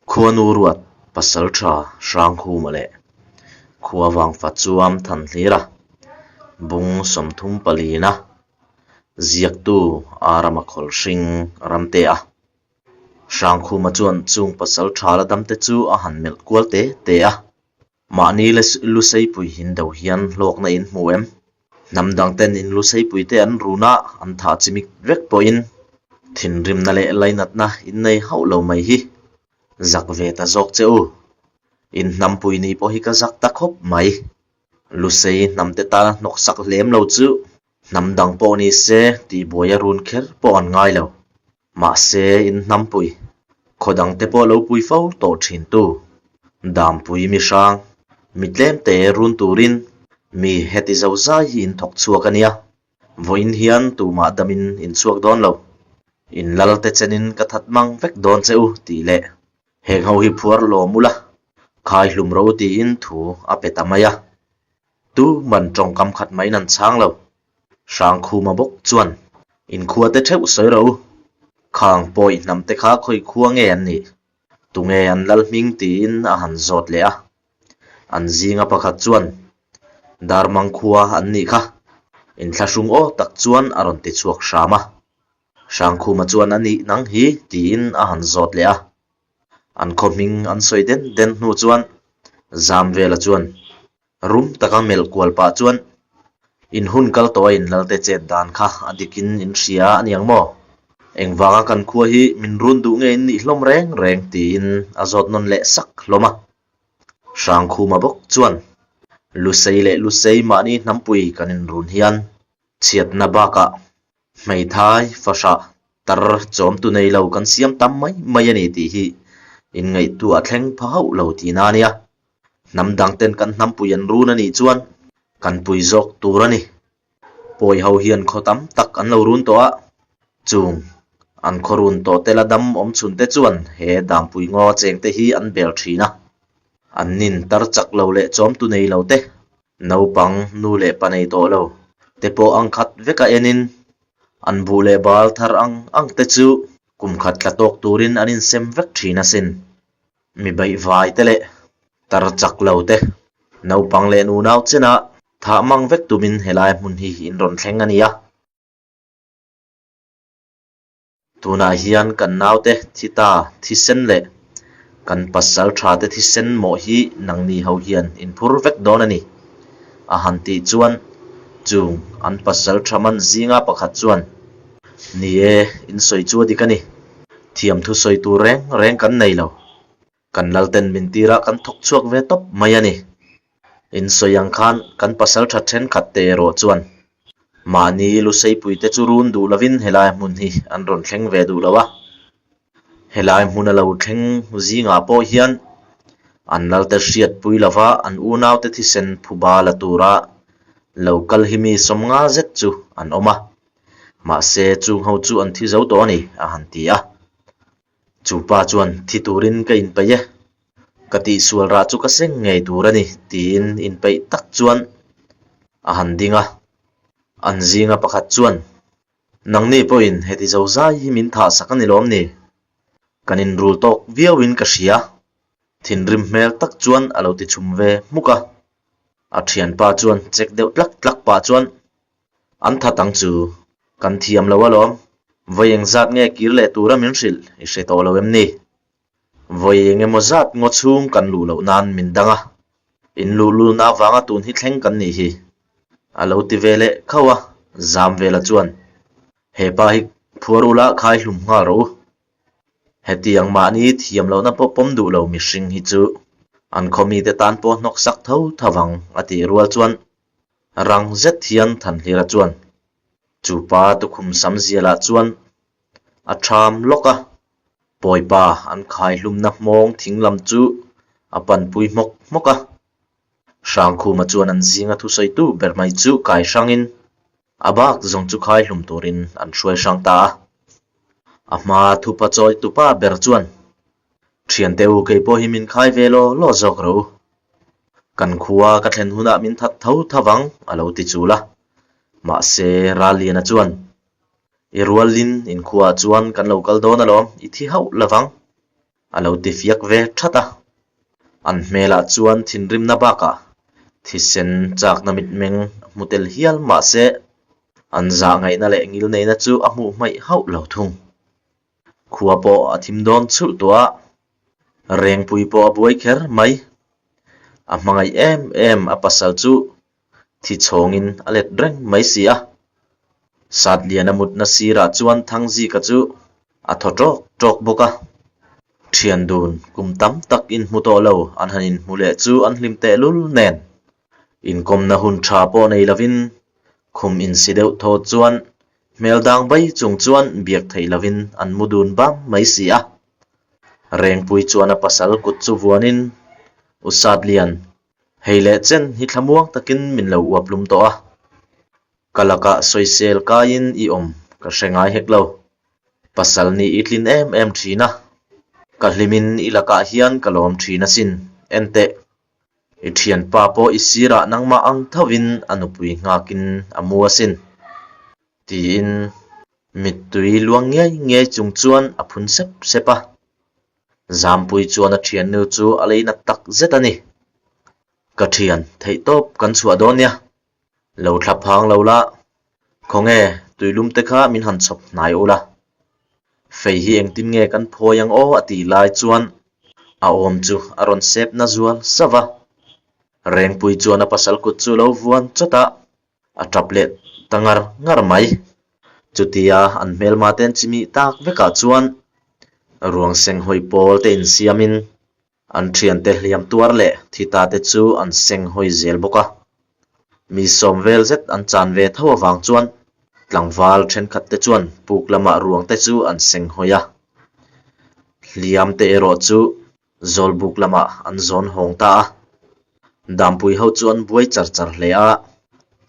Khuanu ruat Pasalṭha Hrangkhuma leh Khuavangfa chuam Thanhlira bung 30 palina ziaktu Arama Khawlhring ramte a. Hrangkhuma chuan chung Pasalṭha la damte chu a han melh kual te te a. Mahni Luseipui hin do hian hlawkna in hmu em? Hnam dang ten in Luseipui te an run a, an thah chimik vek pawhin thinrimna leh lainatna in nei hauh lo mai hi zak ve ta zawk che u. In hnampui ni pawh hi ka zak ta khawp mai. Lusei hnam te tana hnawksak hlem lo chu hnam dang pawh ni se tihbuai a run kher pawh an ngai lo. Mahse, in hnampui, khaw dangte pawh lo pui fo tawh thintu, dampui mi hrang, mi tlemte run turin mi heti zo zai hi in thawk chhuak a nia. Vawiin hian tumah damin in chhuak dawn lo. In lalte chenin ka that mang vek dawn che u tih leh heng ho hi phuar lawm ula, khai hlum ro tiin thu a pe ta mai a. Tu man tawngkam khat maiin an chhang lo. Hrangkhuma bawk chuan inkhua te theuh sawi ro. Khang pawi hnam te kha khawi khua nge an nih? Tunge an lal hming tiin a han zawt leh a. An zinga pakhat chuan Darmang khua an nih kha. Inthlahrung aw tak chuan a rawn ti chhuak hram a. Hrangkhuma chuan a nih nang hi tiin a han zawt leh a. An khaw hming an sawi den den hnu chuan Zamvela chuan Rum taka melh kual pah chuan, In hun kal tawh a in lalte chet dan kha a dikin in hria a niang maw? Engvanga kan khua hi min run duh nge in nih hlawm reng reng tiin a zawt nawn leh sak hlawm a. Hrangkhuma bawk chuan, Lusei leh Lusei mahni hnampui kan inrun hian chhiatna bakah Hmeithai fahrah tar chawmtu nei lo kan siam tam mai mai a ni tih hi inngaihtuah a thleng pha hauh lo tihna a nia. Hnam dang ten kan hnampui an run a nih chuan kan pui zawk tur a ni. Pawi ho hian khaw tam tak an lo run tawh a, chung an khaw run tawh te la dam awm chhun te chuan he dampui ngaw cheng te hi an bel thin a. An nin tar chak lo leh chawmtu nei lo te Naupang nu leh pa nei tawh lo te pawh ang khat veka enin an buh leh bal thar ang ang te chu kum khat tla tawk turin an insem vek thin asin. Mi baihvai te leh tar chak lo te, naupang leh nunau chena thah mang vek tumin helai hmun hi in rawn thleng a nia. Tunah hian kan naute thi ta thisen leh kan pasal tha te thisen mawh hi nangni ho hian in phur vek dawn a ni. A han tih chuan chung an pasal tha man zinga pakhat chuan, Ni e, in sawi chu a dik a ni. Thiam thusawi tur reng reng kan nei lo. Kan lalten min tirah kan thawk chhuak ve tawp mai a ni. In sawi ang khan kan pasal tha thenkhat te erawh chuan mahni Luseipui te chu run duh lovin helai hmun hi an rawn thleng ve duh lo a. Helai hmun a lo thleng zingah pawh hian an lalte hriatpui lova an unaute thisen phuba la tura lo kal hi mi sawmnga zet chu an awm a. Mahse chung ho chu an thi zo tawh a ni, a han ti a. Chu pa chuan, Thi turin ka inpeih e. Ka tihsual rah chu ka seng ngei tur a ni, tiin inpeih tak chuan a han ding a. An zinga pakhat chuan, Nangni pawhin heti zo zai hi min thah sak a ni lawm ni? Kan inrul tawk viauin ka hria. Thinrim hmel tak chuan a lo ti chhum ve hmuk a. A thianpa chuan chek deuh tlak tlak pah chuan, An that ang chu. Kan thiam lo alawm. Vawi engzat nge kir leh tura min hrilh i hre tawh lo em ni? Vawi engemaw zat ngaw chhung kan luh loh nan min dang a. In luh lulna avanga tun hi thleng kan nih hi. A lo ti ve leh khauh a, zam vela chuan, He pa hi phuar ula khai hlum nghal rawh u. Hetiang mahni thiam lohna pawh pawm duh lo mihring hi chu an khaw mite tan pawh hnawksak tho tho vang a tih rual chuan Rang zet hian Thanhlira chuan chu pa tukhum sam zialah chuan a ṭham lawk a, Pawipa an khai hlumna hmawng thing lam chu a panpui hmawk hmawk a. Hrangkhuma chuan an zinga thusawitu ber mai chu kai hrangin a bak zawng chu khai hlum turin an hruai hrang ta a. A hma thupa chawi tupa ber chuan Thiante u kei pawh hi min khai ve law law zawk ro. Kan khua ka thlen hunah min that tho tho vang a lo ti chul a. Mahse Ralliana chuan, I rualin in khuaah chuan kan lo kal dawn alawm, i thi hauh lovang. A lo ti fiak ve that a. An hmelah chuan thinrimna bakah thisen chakna mitmeng hmu tel hial mah se, an zah ngaihna leh ngilneihna chu a hmuh hmaih hauh lo thung. Khua pawh a thim dawn chhulh tawh a, Rengpui pawh a buai kher mai. A hmangaih em em a pasal chu thi chhawngin a let reng mai si a. Satliana mutna sirah chuan Thangzika chu a thaw ṭawk ṭawk bawk a. Ṭhian dun kum tam tak inhmu tawh lo an han inhmu leh chu an hlim tehlul nen. Inkawmna hun ṭha pawh nei lovin khum insi deuh thaw chuan hmel dang bai chung chuan biak theih lovin an mu dun bang mai si a. Rengpui chuan a pasal kut chu vuanin, U Satlian, Hei leh chen hi thlamuang takin min lo uap lum tawh a, ka lakah sawisel kaiin i awm ka hre ngai hek lo. Pasal nih i tlin em em thin a, ka hlimin i lakah hian ka lawm thin asin, enteh. I thianpa pawh i sirah nangmah ang thovin a nupui nghakin a mu asin, tiin mittui luang ngiai ngiai chung chuan a phun sep sep a. Zampui chuan a thiannu chu a lei nat tak zet a ni. Ka thian theihtawp kan chhuah dawn nia, lo thla phang lo la, khawnge tuilum te kha min han chhawp hnai ula. Fei hi engtin nge kan phawi ang aw a tih lai chuan a awm chu a rawn sep na zual sauh a. Rengpui chuan a pasal kut chu lo vuan chawt a. A tap leh ta ngar ngar mai. Chutia an hmelma ten chimih tak vekah chuan ruang seng hawi pawl te insiamin an thiante hliam tuar leh thi ta te chu an seng hawi zel bawk a. Mi sawm vel zet an chan ve tho avang chuan tlangval thenkhat te chuan puk lamah ruang te chu an seng hawi a. Hliam te erawh chu Zawlbuk lamah an zawn hawng ta a, Dampui ho chu an buai char char hle a,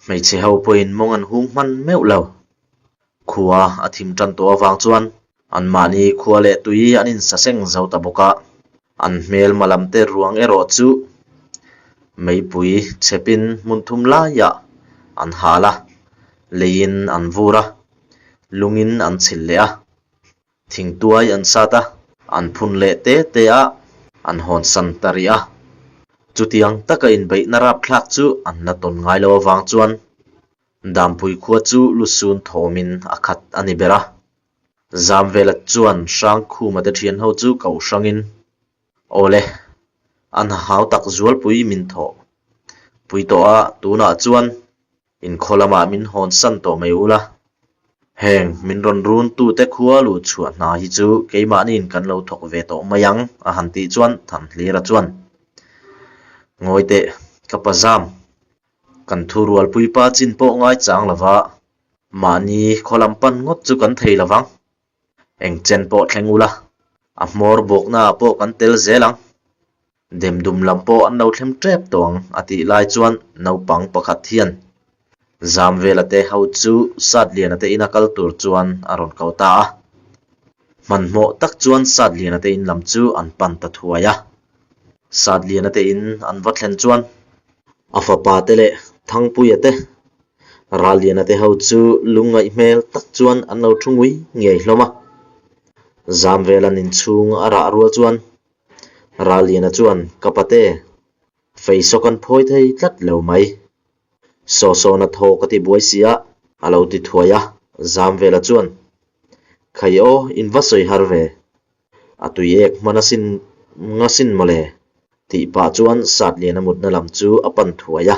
hmeichhe ho pawhin mawng an hung hman meuh lo. Khua a thim tan tawh avang chuan anmahni khua leh tui an insaseng zo ta bawk a, an hmelma lam te ruang erawh chu meipui chhepin hmun thum laiah an hal a, leiin an vur a, lungin an chhilh leh a. Thingtuai an sat a, an phun leh te te a, an hawnsan ta rih a. Chutiang taka inbeihna rapthlak chu an la tawn ngai lo avang chuan Dampui khua chu lusun thawmin a khat a ni ber a. Zamvela chuan Hrangkhuma te thian ho chu koh hrangin, Awle, an hau tak zualpui min thawh pui tawh a, tunah chuan Inkhaw lamah min hawn san tawh mai ula, heng min rawn run tute khua luh chhuah hna hi chu keimahniin kan lo thawk ve tawh mai ang a han tih chuan Thanhlira chuan, Ngawi teh, ka pa zam, kan thu rualpui pa chin pawh ngai chang lova, mahni khaw lam pan ngawt chu kan thei lovang. Eng chen pawh thleng ula, a hmawr bawknaah pawh kan tel zel ang. Demdum lam pawh an lo thlem tep tawh ang a tih lai chuan naupang pakhat hian Zamvela te ho chu Satliana te ina kal tur chuan a rawn ko ta a. Hmanhmawh tak chuan Satliana te in lam chu an pan ta thuai a. Satliana te in an va thlen chuan a fapa te leh Thangpuia te Ralliana te ho chu lungngaih hmel tak chuan an lo thu ngui ngei hlawm a. Zamvela'n inchhung a rah rual chuan Ralliana chuan, Ka pate, fei saw kan phawi thei tlat lo mai. Saw sawna thaw ka ti buai si a, a lo ti thuai a. Zamvela chuan, Khai aw, in va sawi har ve. A tui ek hman asin ngasin mawle, tih pah chuan Satliana mutna lam chu a pan thuai a.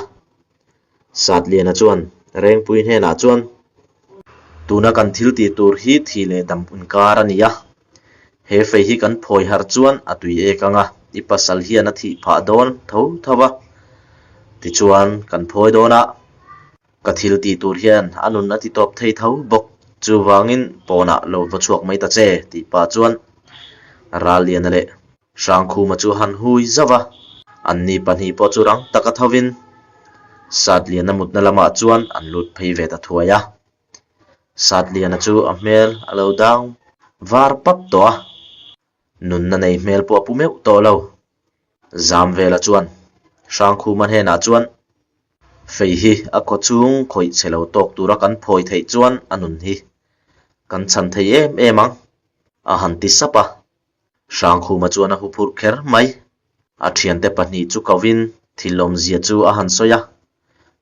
Satliana chuan Rengpui hnenah chuan, Tuna kan thil tih tur hi thi leh dam inkar a ni a, he fei hi kan phawi harh chuan a tui ek ang a, i pasal hian a thih phah dawn tho tho va, tichuan kan phawi dawn a, ka thil tih tur hian a nun a ti tawp thei tho bawk, chuvangin pawnah lo va chhuak mai ta che, tih pah chuan Ralliana leh Hrangkhuma chu han hui zauh a, anni pahnih pawh chu rang taka thovin Satliana mutna lamah chuan an lut phei ve ta thuai a. Satliana chu a hmel a lo dang var pap tawh a, nunna nei hmel pawh a pu meuh tawh lo. Zamvela chuan Hrangkhuma hnenah chuan, Fei hi a khaw chhung khawih chhe lo tawk tura kan phawi theih chuan a nun hi kan chhan thei em em ang, a han ti sap a. Hrangkhuma chuan a huphurh kher mai. A thiante pahnih chu kovin thil awmzia chu a han sawi a.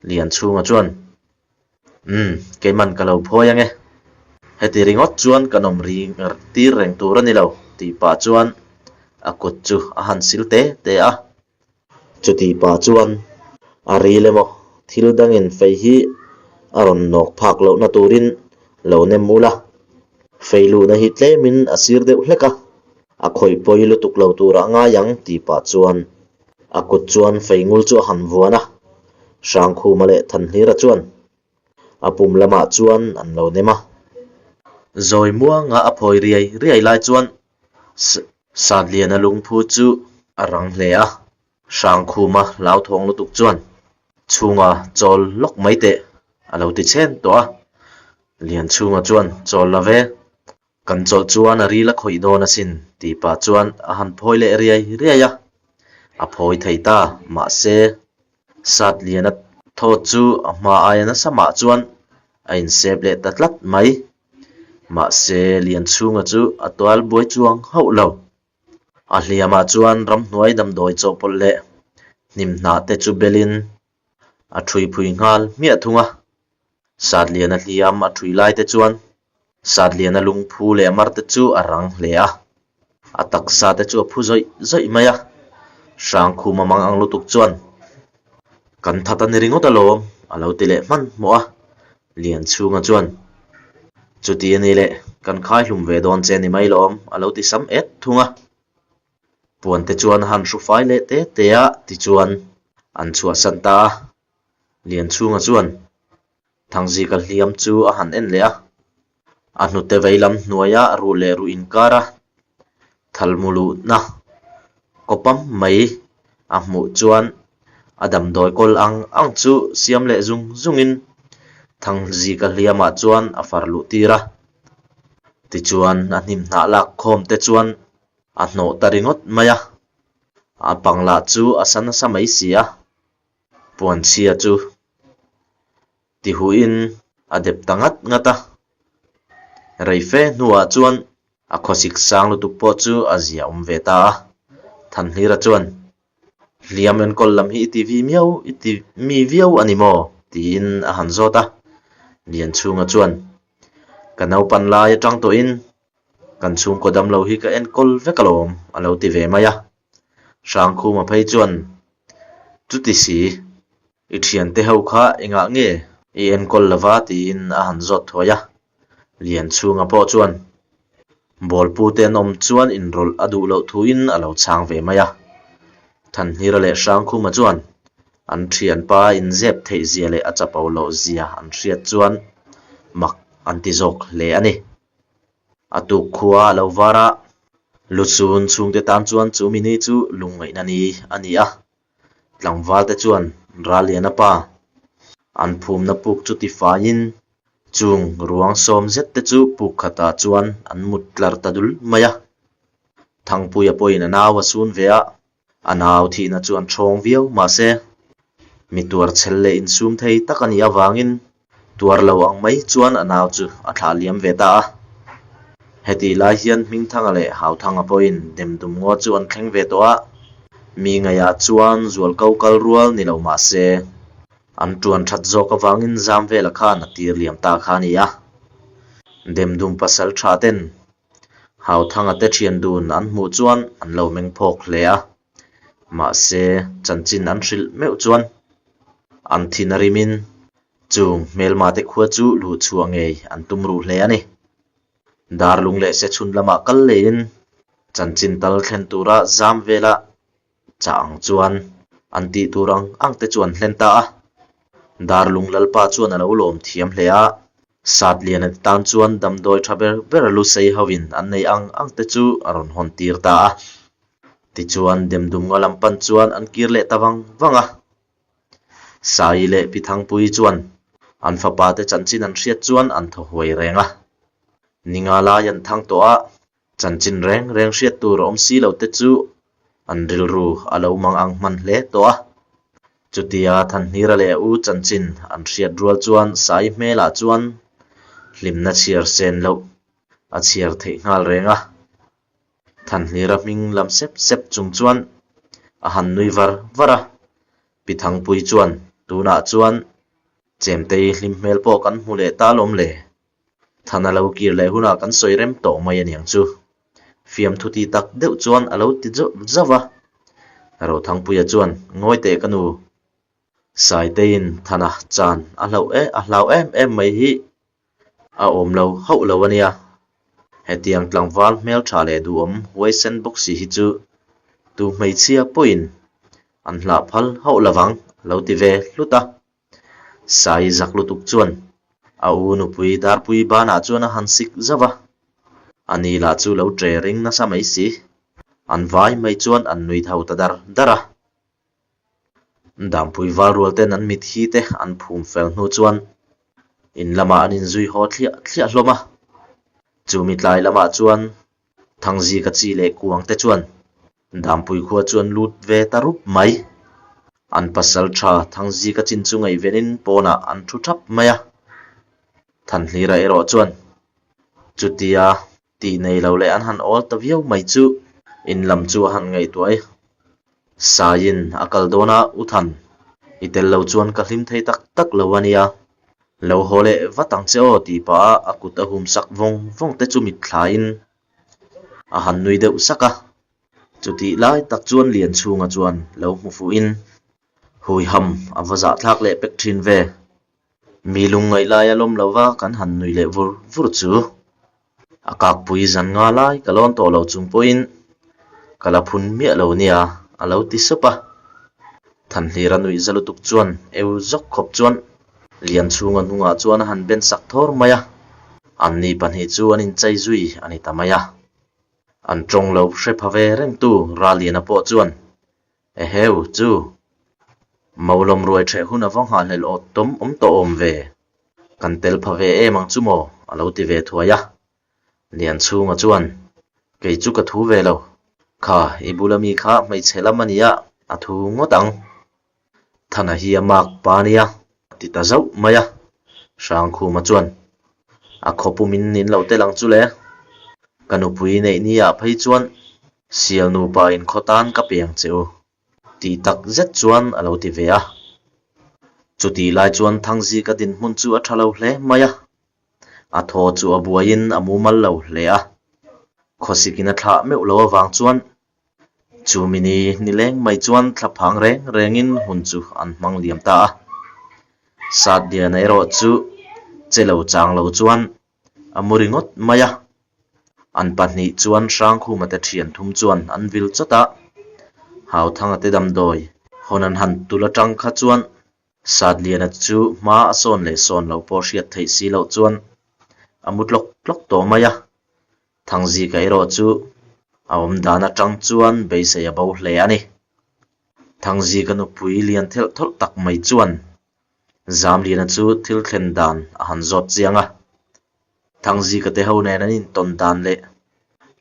Lianchhunga chuan, Umm, keiman ka lo phawi ange. Heti ringawt chuan kan awm ri tir reng tur a ni lo, tih pah chuan a kut chu a han sil te te a. Chutih pah chuan a ril emaw thil dangin fei hi a rawn nawk phak lohna turin lo nem ula, fei luhna hi tlemin a sir deuh hlek a, a khawih pawi lutuk lo turah ngai ang tih pah chuan a kut chuan fei ngul chu a han vuan a, Hrangkhuma leh Thanhlira chuan a pum lamah chuan an lo nem a. Zawi muanga a phawi riai riai lai chuan Satliana lungphu chu a rang hle a, Hrangkhuma hlauthawng lutuk chuan chhunga chawl lawk mai teh a lo ti chhen tawh a. Lianchhunga chuan chawl lo ve, kan chawlh chuan a ril a khawih dawn asin tih pah chuan a han phawi leh riai riai a, a phawi thei ta mahse Satliana thaw chu a hma aia nasa mah chuan a insep leh ta tlat mai. Mahse, Lianchhunga chu a tual buai chuang hauh lo. A hliamah chuan ramhnuai damdawi chawhpawlh leh hnim hnah te chu belin a ṭhui phui nghal hmiah thung a. Satliana hliam a ṭhui lai te chuan Satliana lungphu leh mar te chu a rang hle a, a taksa te chu a phu zawih zawih mai a. Hrangkhuma mang ang lutuk chuan, Kan that a ni ringawt alawm, a lo ti leh hmanhmawh a. Lianchhunga chuan, Chuti a ni leh, kan khaihlum ve dawn che ni mai lawm, a lo ti sam et thung a. Puan te chuan a han hru fai leh te te a, tichuan an chhuahsan ta a. Lianchhunga chuan, Thangzika hliam chu a han en leh a, a hnute veilam hnuaia ruh leh ruh inkara thalmu luhna kawpam mai a hmuh chuan a damdawi kawl ang ang chu siam leh zung zungin Thangzika hliamah chuan a far luh tir a. Tichuan a hnim hnah lak khawm te chuan a hnawh ta ringawt mai a, a pang lah chu a sa nasa mai si a. Puanchhia chu tihuin a dep ta ngat ngat a, reife hnuah chuan a khawsik sang lutuk pawh chu a zia awm ve ta a. Thanhlira chuan, Hliam enkawl lam hi i ti vi miau, i ti mi viau a ni maw? tiin a han zawt a. Lianchhunga chuan, Ka naupan lai atang tawhin kan chhungkaw damlo hi ka enkawl vek alawm, a lo ti ve mai a. Hrangkhuma phei chuan, Chuti si, i thiante ho kha engah nge i enkawl lova? tiin a han zawt thuai a. Lianchhunga pawh chuan, Bawlpute an awm chuan inrawlh a duh loh thuin a lo chhang ve mai a. Thanhlira leh Hrangkhuma chuan an thianpa inzep theih zia leh a chapo loh zia an hriat chuan mak an ti zawk hle a ni. A tuk khua a lo var a, Luchun chhungte tan chuan chu mini chu lungngaihna ni a ni a. Tlangval te chuan Raliana pa an phumna puk chu tifaiin chung ruang sawm zet te chu puk khatah chuan an mut tlar ta dul mai a. Thangpuia pawhin a nau a sun ve a, A nau thihna chu an ṭhawng viau, mahse, mi tuar chhel leh insum thei tak a nih avangin tuar lo ang mai chuan a nau chu a thlah liam ve ta a. Hetih lai hian Hmingthanga leh Hauthanga pawhin Demdum ngaw chu an thleng ve tawh a, mi ngaihah chuan zualko kal rual ni lo mahse, an ṭuan ṭhat zawk avangin zam vela khan a tir liam ta kha a ni a. Demdum pasal ṭha ten Hauthanga te thian dun an hmuh chuan an lo meng phawk hle a, mahse chanchin an hrilh meuh chuan an thin a rimin chung hmelma te khua chu luh chhuah ngei an tum ruh hle a ni. Darlung leh Sechhun lamah kal leiin chanchin tal thlen tura zam vela chah ang chuan an tih tur ang ang te chu an hlen ta a. Darlung Lalpa chuan a lo lawm thiam hle a, Satliana te tan chuan damdawi tha ber ber a lu sei hovin an nei ang ang te chu a rawn hawn tir ta a. Tichuan Demdumnga lam pan chuan an kir leh ta vang vang a. Sai leh Pi Thangpuii chuan an fapa te chanchin an hriat chuan an thaw huai reng a. Ninga lai an thang tawh a, Chanchin reng reng hriat tur a awm si lo te chu an rilru a lo mang ang hman hle tawh a. Chutia Thanhnira leh a u chanchin an hriat rual chuan Sai hmelah chuan hlimna chhiar sen loh a chhiar theih nghal reng a. Thanhlira hming lam sep sep chung chuan a han nui var var a. Pi Thangpui chuan, Tunah chuan Chemtei hlim hmel pawh kan hmu leh ta lawm le. Than a lo kir leh hunah kan sawi rem tawh mai aniang chu. Fiamthu ti tak deuh chuan a lo ti zauh a. Rothangpuia chuan, Ngawi teh ka nu. Saiteiin Thana chan a hlauh e a hlau em em mai hi a awm lo hauh lo a nia. Hetiang tlangval hmeltha leh duhawm huaisen bawk si hi chu tu hmeichhia pawhin an hlah phal hauh lovang a lo ti ve hlut a. Sai zak lutuk chuan a u nupui Darpui banah chuan a han sik zauh a, a ni lah chu lo tre ring nasa mai si. An vai mai chuan an nui tho ta dar dar a. Dampui val rual ten an mit hi te an phum fel hnu chuan in lamah an inzui haw thliah thliah hlawm a. Chumi tlai lamah chuan Thangzika chi leh kuang te chuan Dampui khua chu an lut ve ta rup mai. An pasal tha Thangzika chin chu ngaihvenin pawnah an thu thap mai a. Thanhlira erawh chuan chutia tih nei lo leh an han awl ta viau mai chu in lam chu a han ngaihtuah e. Saiin a kal dawn a, U Than, i tel lo chuan ka hlim thei tak tak lo a nia. Lo haw leh vat ang che aw tih pah a a kut a hum sak vawng vawng te chu mitthlain a han nui deuh sak a. Chutih lai tak chuan Lianchhunga chuan lo hmu fuhin Huiham a va zahthlak leh pek thin ve. Mi lungngaih lai a lawm lo va kan han nui leh vur vur chu. A kakpui zan nga lai ka lawn tawh lo chung pawhin ka la phun miah lo nia a lo ti sup a. Thanhlira nuih za lutuk chuan eu zawk khawp chuan Lianchhunga hnungah chuan a han ben sak thawr mai a. Anni pahnih chu an inchei zui a ni ta mai a. An tawng lo hre pha ve rengtu Raliana pawh chuan Eheu, chu! Maulawm ruai ṭheh hun a va nghahhlelh awt tawm awm tawh awm ve. Kan tel pha ve em ang chu maw? a lo ti ve thuai a. Lianchhunga chuan, Kei chu ka thu ve lo. Kha, i bula mi kha hmeichhe lam a nia, a thu ngawt ang. Thana hi a mark pa nia, a ti ta zauh mai a. Hrangkhuma chuan, A khawpumin nin lo tel ang chu le. Ka nupui neih ni ah phei chuan Sial nupa in khaw tan ka pe ang che u, tih tak zet chuan a lo ti ve a. Chutih lai chuan Thangzika dinhmun chu a tha lo hle mai a. A thaw chu a buaiin a mumal lo hle a. Khawsikin a thlah meuh lo avang chuan chumi ni nileng mai chuan thlaphang reng rengin hun chu an hmang liam ta a. Satliana erawh chu che lo chang lo chuan a mu ringawt mai a. An pahnih chuan Hrangkhuma te thian thum chuan an vil chawt a, Hauthanga te damdawi hawn an han tul atang kha chuan Satliana chu hma a sawn leh sawn loh pawh hriat theih si loh chuan a mu tlawk tlawk tawh mai a. Thangzika erawh chu a awm dan atang chuan beisei a bo hle a ni. Thangzika nupui lian thelh thawlh tak mai chuan Zamliana chu thil thlen dan a han zawt chiang a, Thangzika te ho nen an intawn dan leh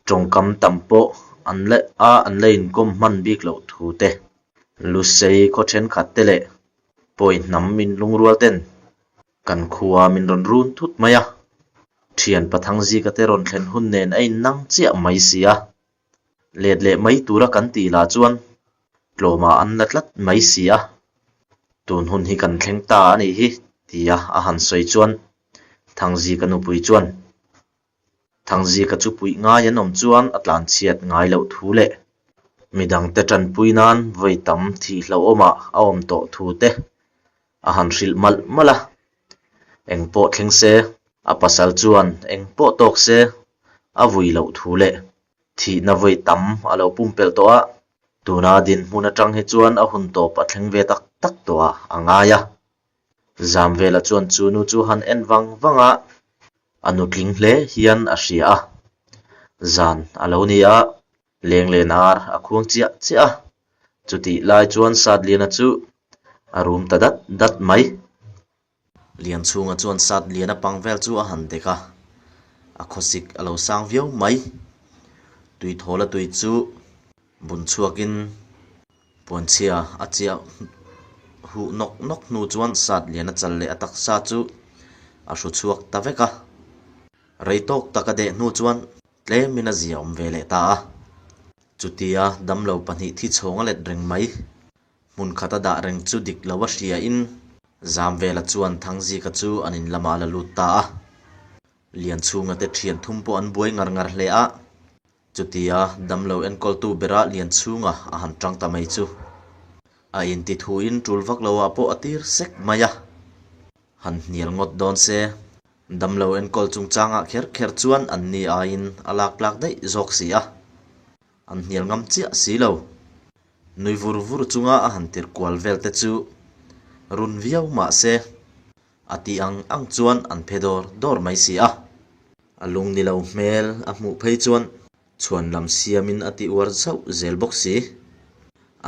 tawngkam tam pawh an la a an la inkawm hman bik loh thu te, Lusei khaw thenkhat te leh pawi hnam min lungrual ten kan khua min rawn run thut mai a, thianpa Thangzika te rawn thlen hun nen a innang chiah mai si a. Let leh mai tura kan tih lah chuan tlawmah an la tlat mai si a, tun hun hi kan thleng ta a nih hi tia a han sawi chuan Thangzika nupui chuan Thangzika chu puih ngai an awm chuan a tlanchhiat ngai loh thu leh midangte tanpui nan vawi tam thih hlauhawmah a awm tawh thu te a han hrilh malh malh a. Eng pawh thleng se, a pasal chuan eng pawh tawk se a vui loh thu leh thihna vawi tam a lo pumpelh tawh a, tuna dinhmun atang hi chuan a hun tawp a thleng ve tak tak tawh a a ngai a. Zamvela chuan chu nu chu han en vang vang a, a nutling hle hian a hria a. Zan a lo ni a, Lenglen ar a khuang chiah chiah a, chutih lai chuan Satliana chu a rum ta dat dat mai. Lianchhunga chuan Satliana pang vel chu a han dek a, a khawsik a lo sang viau mai. Tuithawla tui chu bun chhuakin puanchhia a chiah huh nawk nawk hnu chuan Satliana chal leh a taksa chu a hru chhuak ta vek a. Rei tawk tak a deh hnu chuan Tlemin a zia awm ve leh ta a. Chutia damlo pahnih thi chhawng a let reng mai. Hmun khata dah reng chu dik lo a hria in Zamvela chuan Thangzika chu an in lamah a la lut ta a. Lianchhunga te thian thum pawh an buai ngar ngar hle a. Chutia damlo enkawltu bera Lianchhunga a han tang ta mai chu a inti thuin tul vak loah pawh a tir sek mai a. Han hnial ngawt dawn se, damlo enkawl chungchangah kher kher chuan an ni aiin a lak tlak daih zawk si a. An hnial ngam chiah si lo. Nui vur vur chunga a han tir kual vel te chu run viau mah se, a tih ang ang chuan an phe dawr dawr mai si a. A lung ni lo hmel a hmuh phei chuan chhuan lam siamin a ti uar zauh zel bawk si.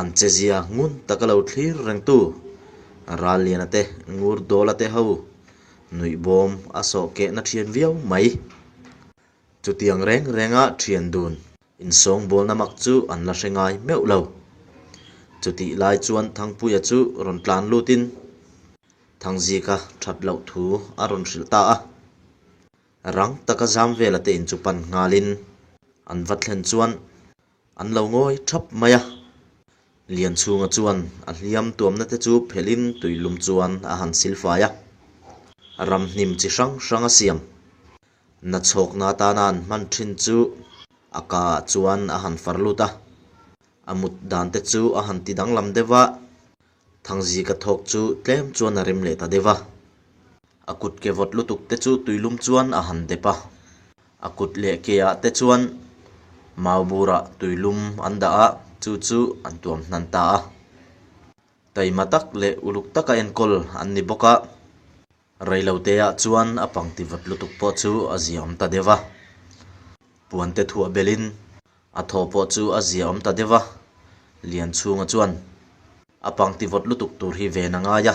An chezia ngun taka lo thlir rengtu Ralliana te Ngur Dawla te ho nuih bawm a sawh kehna thian viau mai. Chutiang reng renga thian dun insawngbawlna mak chu an la hre ngai meuh lo. Chutih lai chuan Thangpuia chu rawn tlan lutin Thangzika that loh thu a rawn hrilh ta a. Rang taka zam vela te in chu pan nghalin an va thlen chuan an lo ngawi thap mai a. Lianchhunga chuan a hliam tuamna te chu phelhin tuilum chuan a han silfai a. Ramhnim chi hrang hrang a siam. Nachhawkna atana an hman thin chu a ka ah chuan a han far lut a. A mut dan te chu a han ti danglam deuh a. Thangzika thawk chu tlem chuan a rem leh ta deuh a. A kut ke vawt lutuk te chu tuilum chuan a han dep a. A kut leh ke ah te chuan mau burah tuilum an dah a, chu chu an tuam hnan ta a. Taima tak leh uluk taka enkawl an ni bawk a. Reiloteah chuan a pangti vawt lutuk pawh chu a ziaawm ta deuh a. Puante thuah belin a thaw pawh chu a ziaawm ta deuh a. Lianchhunga chuan a pangti vawt lutuk tur hi ven a ngai a,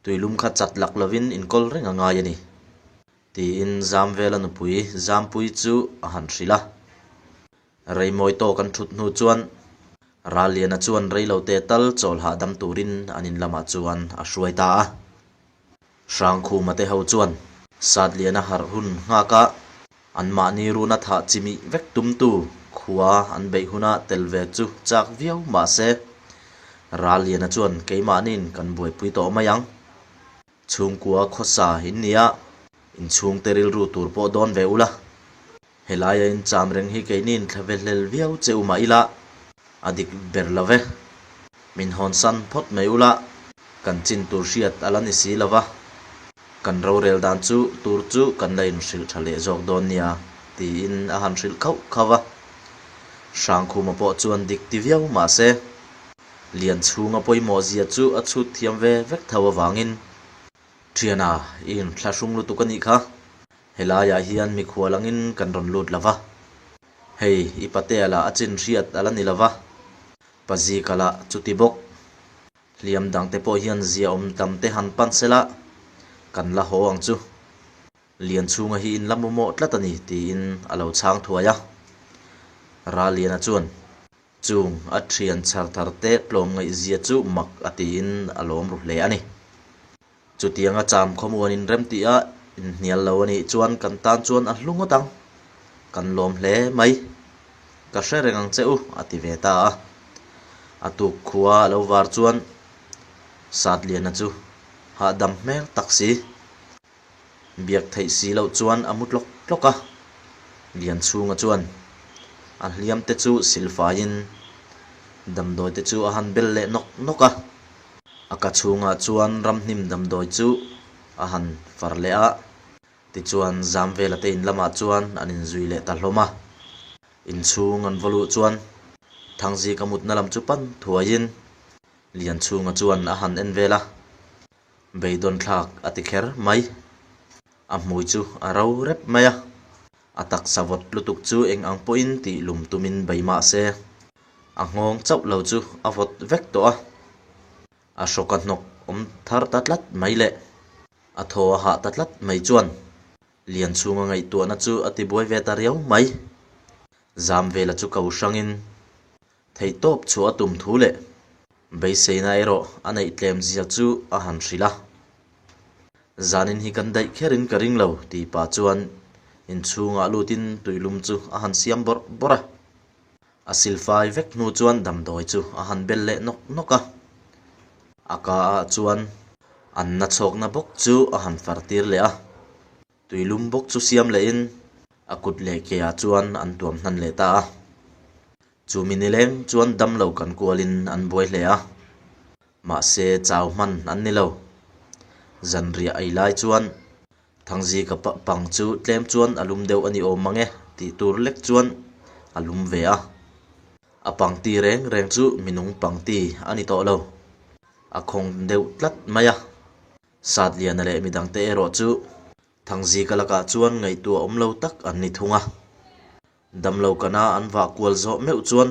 tuilum kha chat lak lovin inkawl reng a ngai a ni, tiin Zamvela nupui Zampui chu a han hrilh a. Reimawi tawk an thut hnu chuan Ralliana chuan reilote tal chawl hahdam turin an in lamah chuan a hruai ta a. Hrangkhuma te ho chuan Satliana harh hun nghak a, anmahni runa thah chimih vek tumtu khua an beih huna tel ve chu chak viau mah se, Ralliana chuan keimahniin kan buaipui tawh mai ang. Chhungkua khawsa in nia, inchhungte rilru tur pawh dawn ve ula. Helaia in cham reng hi keini in thla ve hlel viau che u mah ila, a dik ber lo ve. Min hawnsan phawt mai ula, kan chin tur hriat a la ni si lo va, kan rorel dan chu tur chu kan la inhrilh tha leh zawk dawn nia, tiin a han hrilh khauh khauh a. Hrangkhuma pawh chuan dik ti viau mah se, Lianchhunga pawimawh zia chu a chhut thiam ve vek tho avangin, Thiana, i inthlahrung lutuk a nih kha. Helaiah hian mikhual angin kan rawn lut lo va, hei i patea lah a chin hriat a la ni lo va, Pazika lah chuti bawk. Hliam dangte pawh hian ziaawm tam te han pan sela, kan la haw ang chu. Lianchhunga hi in la mawmawh tlat a ni tiin a lo chhang thuai a. Ralliana chuan chung a thian chhar thar te tlawm ngaihzia chu mak a tiin a lawm ru hle a ni. Chutianga cham khawmuan in rem tih a inhnial lo a nih chuan kan tan chuan a hlu ngawt ang. Kan lawm hle mai. Ka hre reng ang che u, a ti ve ta a. A tuk khua a lo var chuan Satliana chu hahdam hmel tak si. Biak theih si loh chuan a mu tlawk tlawk a. Lianchhunga chuan a hliam te chu silfaiin damdawi te chu a han bel leh nawk nawk a. A ka chhungah chuan ramhnim damdawi chu a han far leh a, tichuan Zamvela te in lamah chuan an inzui leh ta hlawm a. Inchhung an va luh chuan Thangzika mutna lam chu pan thuaiin Lianchhunga chuan a han en vel a, beidawn thlak a ti kher mai. A hmui chu a ro rep mai a, a taksa vawt lutuk chu eng ang pawhin tih lum tumin bei mah se, a nghawng chauh lo chu a vawt vek tawh a. A hrawka hnawk awm thar ta tlat mai leh a thaw a hah ta tlat mai chuan Lianchhunga ngaihtuahna chu a tibuai ve ta riau mai. Zamvela chu ko hrangin Theihtawp chhuah a tum thu leh beiseina erawh a neih tlem zia chu a han hrilh a. Zanin hi kan daih kherin ka ring lo tih pah chuan inchhungah lutin tuilum chu a han siam bawrh bawrh a. A silfai vek hnu chuan damdawi chu a han bel leh nawk nawk a, a ka ah chuan an na chhawkna bawk chu a han far tir leh a, tuilum bawk chu siam lehin a kut leh ke ah chuan an tuam hnan leh ta a. Chumi nileng chuan damlo kan kualin an buai hle a, mahse chau hman an ni lo. Zanriah ei lai chuan Thangzika pang chu tlem chuan a lum deuh a ni awm mang e tih tur lek chuan a lum ve a. A pangti reng reng chu minung pangti a ni tawh lo. A khawng deuh tlat mai a. Satliana leh midangte erawh chu Thangzika lakah chuan ngaihtuah awm lo tak an ni thung a. Damlo kana an vah kual zawh meuh chuan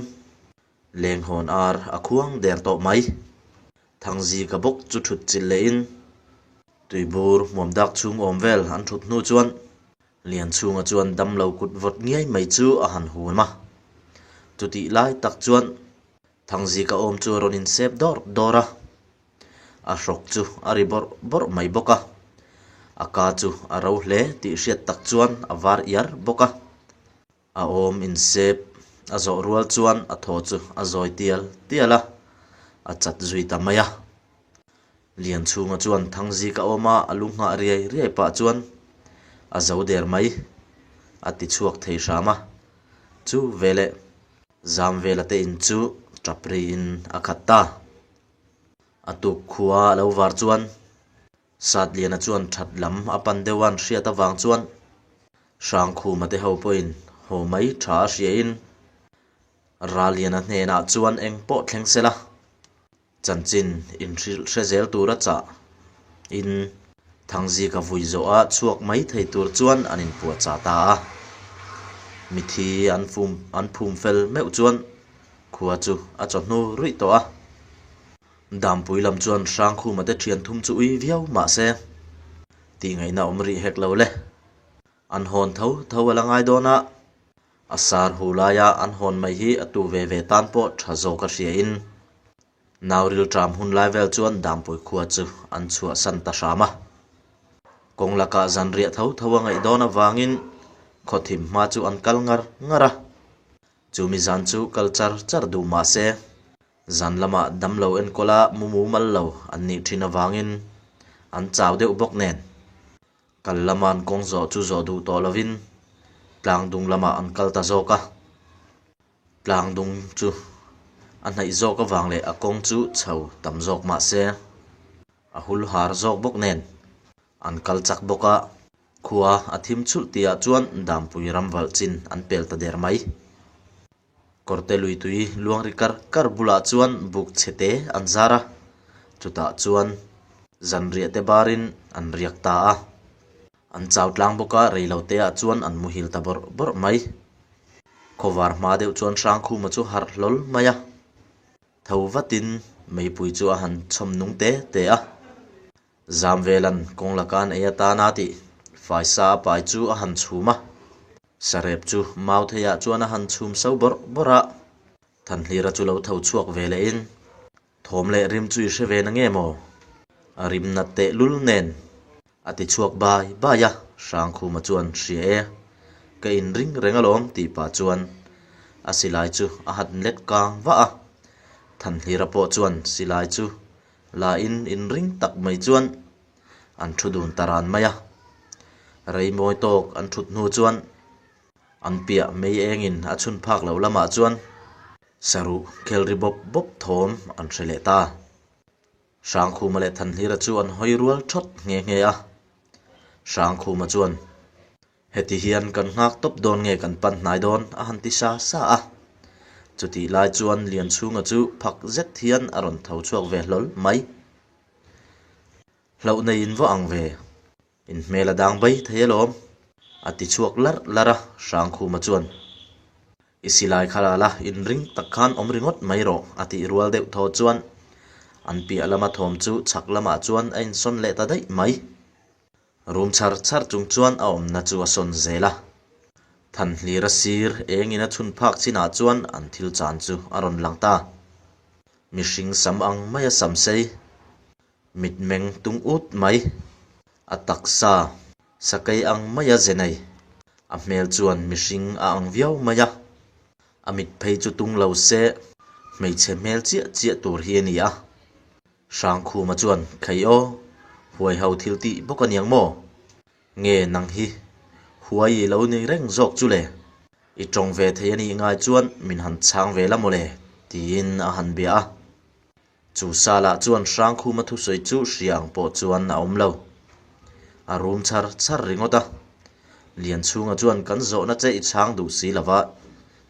Lenghawn ar a khuang der tawh mai. Thangzika bawk chu thut chilh lehin tuibur hmuam dak chhung awm vel an thut hnu chuan Lianchhunga chuan damlo kut vawt ngiai mai chu a han hum a. Chutih lai tak chuan Thangzika awm chu a rawn insep dawr dawr a, a hrawk chu a ri bawrh bawrh mai bawk a. A ka chu a ro hle tih hriat tak chuan a var iar bawk a. A awm insep a zawh rual chuan a thaw chu a zawi tial tial a, a chat zui ta mai a. Lianchhunga chuan Thangzika awma a lu nghah riai riai pah chuan a zo der mai a ti chhuak thei hram a, chu veleh Zamvela te in chu tap riin a khat ta. A tuk khua a lo var chuan Satliana chuan that lam a pan deuh an hriat avang chuan Hrangkhuma te ho pawhin haw mai tha a hriain Raliana hnenah chuan eng pawh thleng se la, chanchin inhrilh hre zel tura chah in Thangzika vui zawha chhuak mai thei tur chuan an inpuahchah ta a. Mithi an fum an phum fel meuh chuan khua chu a chawhnu ruih tawh a. Dampui lam chuan Hrangkhuma te thian thum chu ui viau mah se, tihngaihna awm rih hek lo le. An hawn tho tho a la ngai dawn a, a sar hu laia an hawn mai hi a tu ve ve tan pawh tha zawk a hriain nau rilṭam hun lai vel chuan Dampui khua chu an chhuahsan ta hram a. Kawng lakah zanriah tho tho a ngaih dawn avangin khawthim hma chu an kal ngar ngar a, chumi zan chu kal char char duh mah se Zan lamah damlo enkawla mu mumal lo an nih thin avangin an chau deuh bawk nen kal lama an kawng zawh chu zawh duh tawh lovin tlang dung lamah an kal ta zawk a. Tlang dung chu a hnaih zawk avang leh a kawng chu chho tam zawk mah se a hul har zawk bawk nen an kal chak bawk a, khua a thim chhulh tihah chuan Dampui ram valh chin an pel ta der mai. Kawrte lui tui luang ri kar kar bulah chuan buk chhe te an zar a, chutah chuan zanriah te barin an riak ta a. An chau tlang bawk a, rei lo te ah chuan an muhil ta bawrh bawrh mai. Khawvar hma deuh chuan Hrangkhuma chu harh hlawl mai a, tho vatin meipui chu a han chhawm nung te te a. Zamvelan kawng laka an ei atana tih faisa a pai chu a han chhum a. Sarep chu Mautheiah chuan a han chhum so bawrh bawrh a, Thanhlira chu lo tho chhuak ve lehin, Thawm leh rim chu i hre ve na nge maw? A rim nat teh lul nen a ti chhuak bai bai a, Hrangkhuma chuan hria e, ka inring reng alawm tih pah chuan a silai chu a han let kang vah a, Thanhlira pawh chuan silai chu la in inring tak mai chuan an thu dun ta ran mai a. Rei mawi tawk an thut hnu chuan an piah mei engin a chhun phak loh lamah chuan saruh khel ri bawp bawp thawm an hre leh ta. Hrangkhuma leh Thanhlira chu an hawi rual thawt nghe nghe a. Hrangkhuma chuan Heti hian kan nghak tawp dawn nge kan pan hnai dawn a han ti sa sa a. Chutih lai chuan Lianchhunga chu phak zet hian a rawn tho chhuak ve hlawl mai. Hlauh nei in va ang ve, in hmel a dang bai thei alawm, a ti chhuak larh larh a, Hrangkhuma chuan. I silai kha la la, inring tak khan awm ringawt mai rawh, a tih rual deuh thaw chuan an piah lama thawm chu chhak lamah chuan a insawn leh ta daih mai. Rum chhar chhar chung chuan a awmna chu a sawn zel a. Thanhlira sir engin a chhun phak chinah chuan an thil chan chu a rawn lang ta. Mihring sam ang maia sam sei, mitmeng tung ut mai, a taksa sakei ang maia ze nei, a hmel chuan mihring a ang viau mai a. A mit phei chu tung lo se, hmeichhe hmel chiah chiah tur hi a ni a. Hrangkhuma chuan, Khai aw, huai ho thil tih bawk a niang maw? Nge nang hi huai i lo ni reng zawk chu le? I tawng ve thei a nih ngai chuan min han chhang ve la mawle, tiin a han bia a. Chu Salah chuan Hrangkhuma thusawi chu hria ang pawh chuan a awm lo. A rum chhar chhar ringawt a. Lianchhunga chuan kan zawhna che i chhang duh si lova,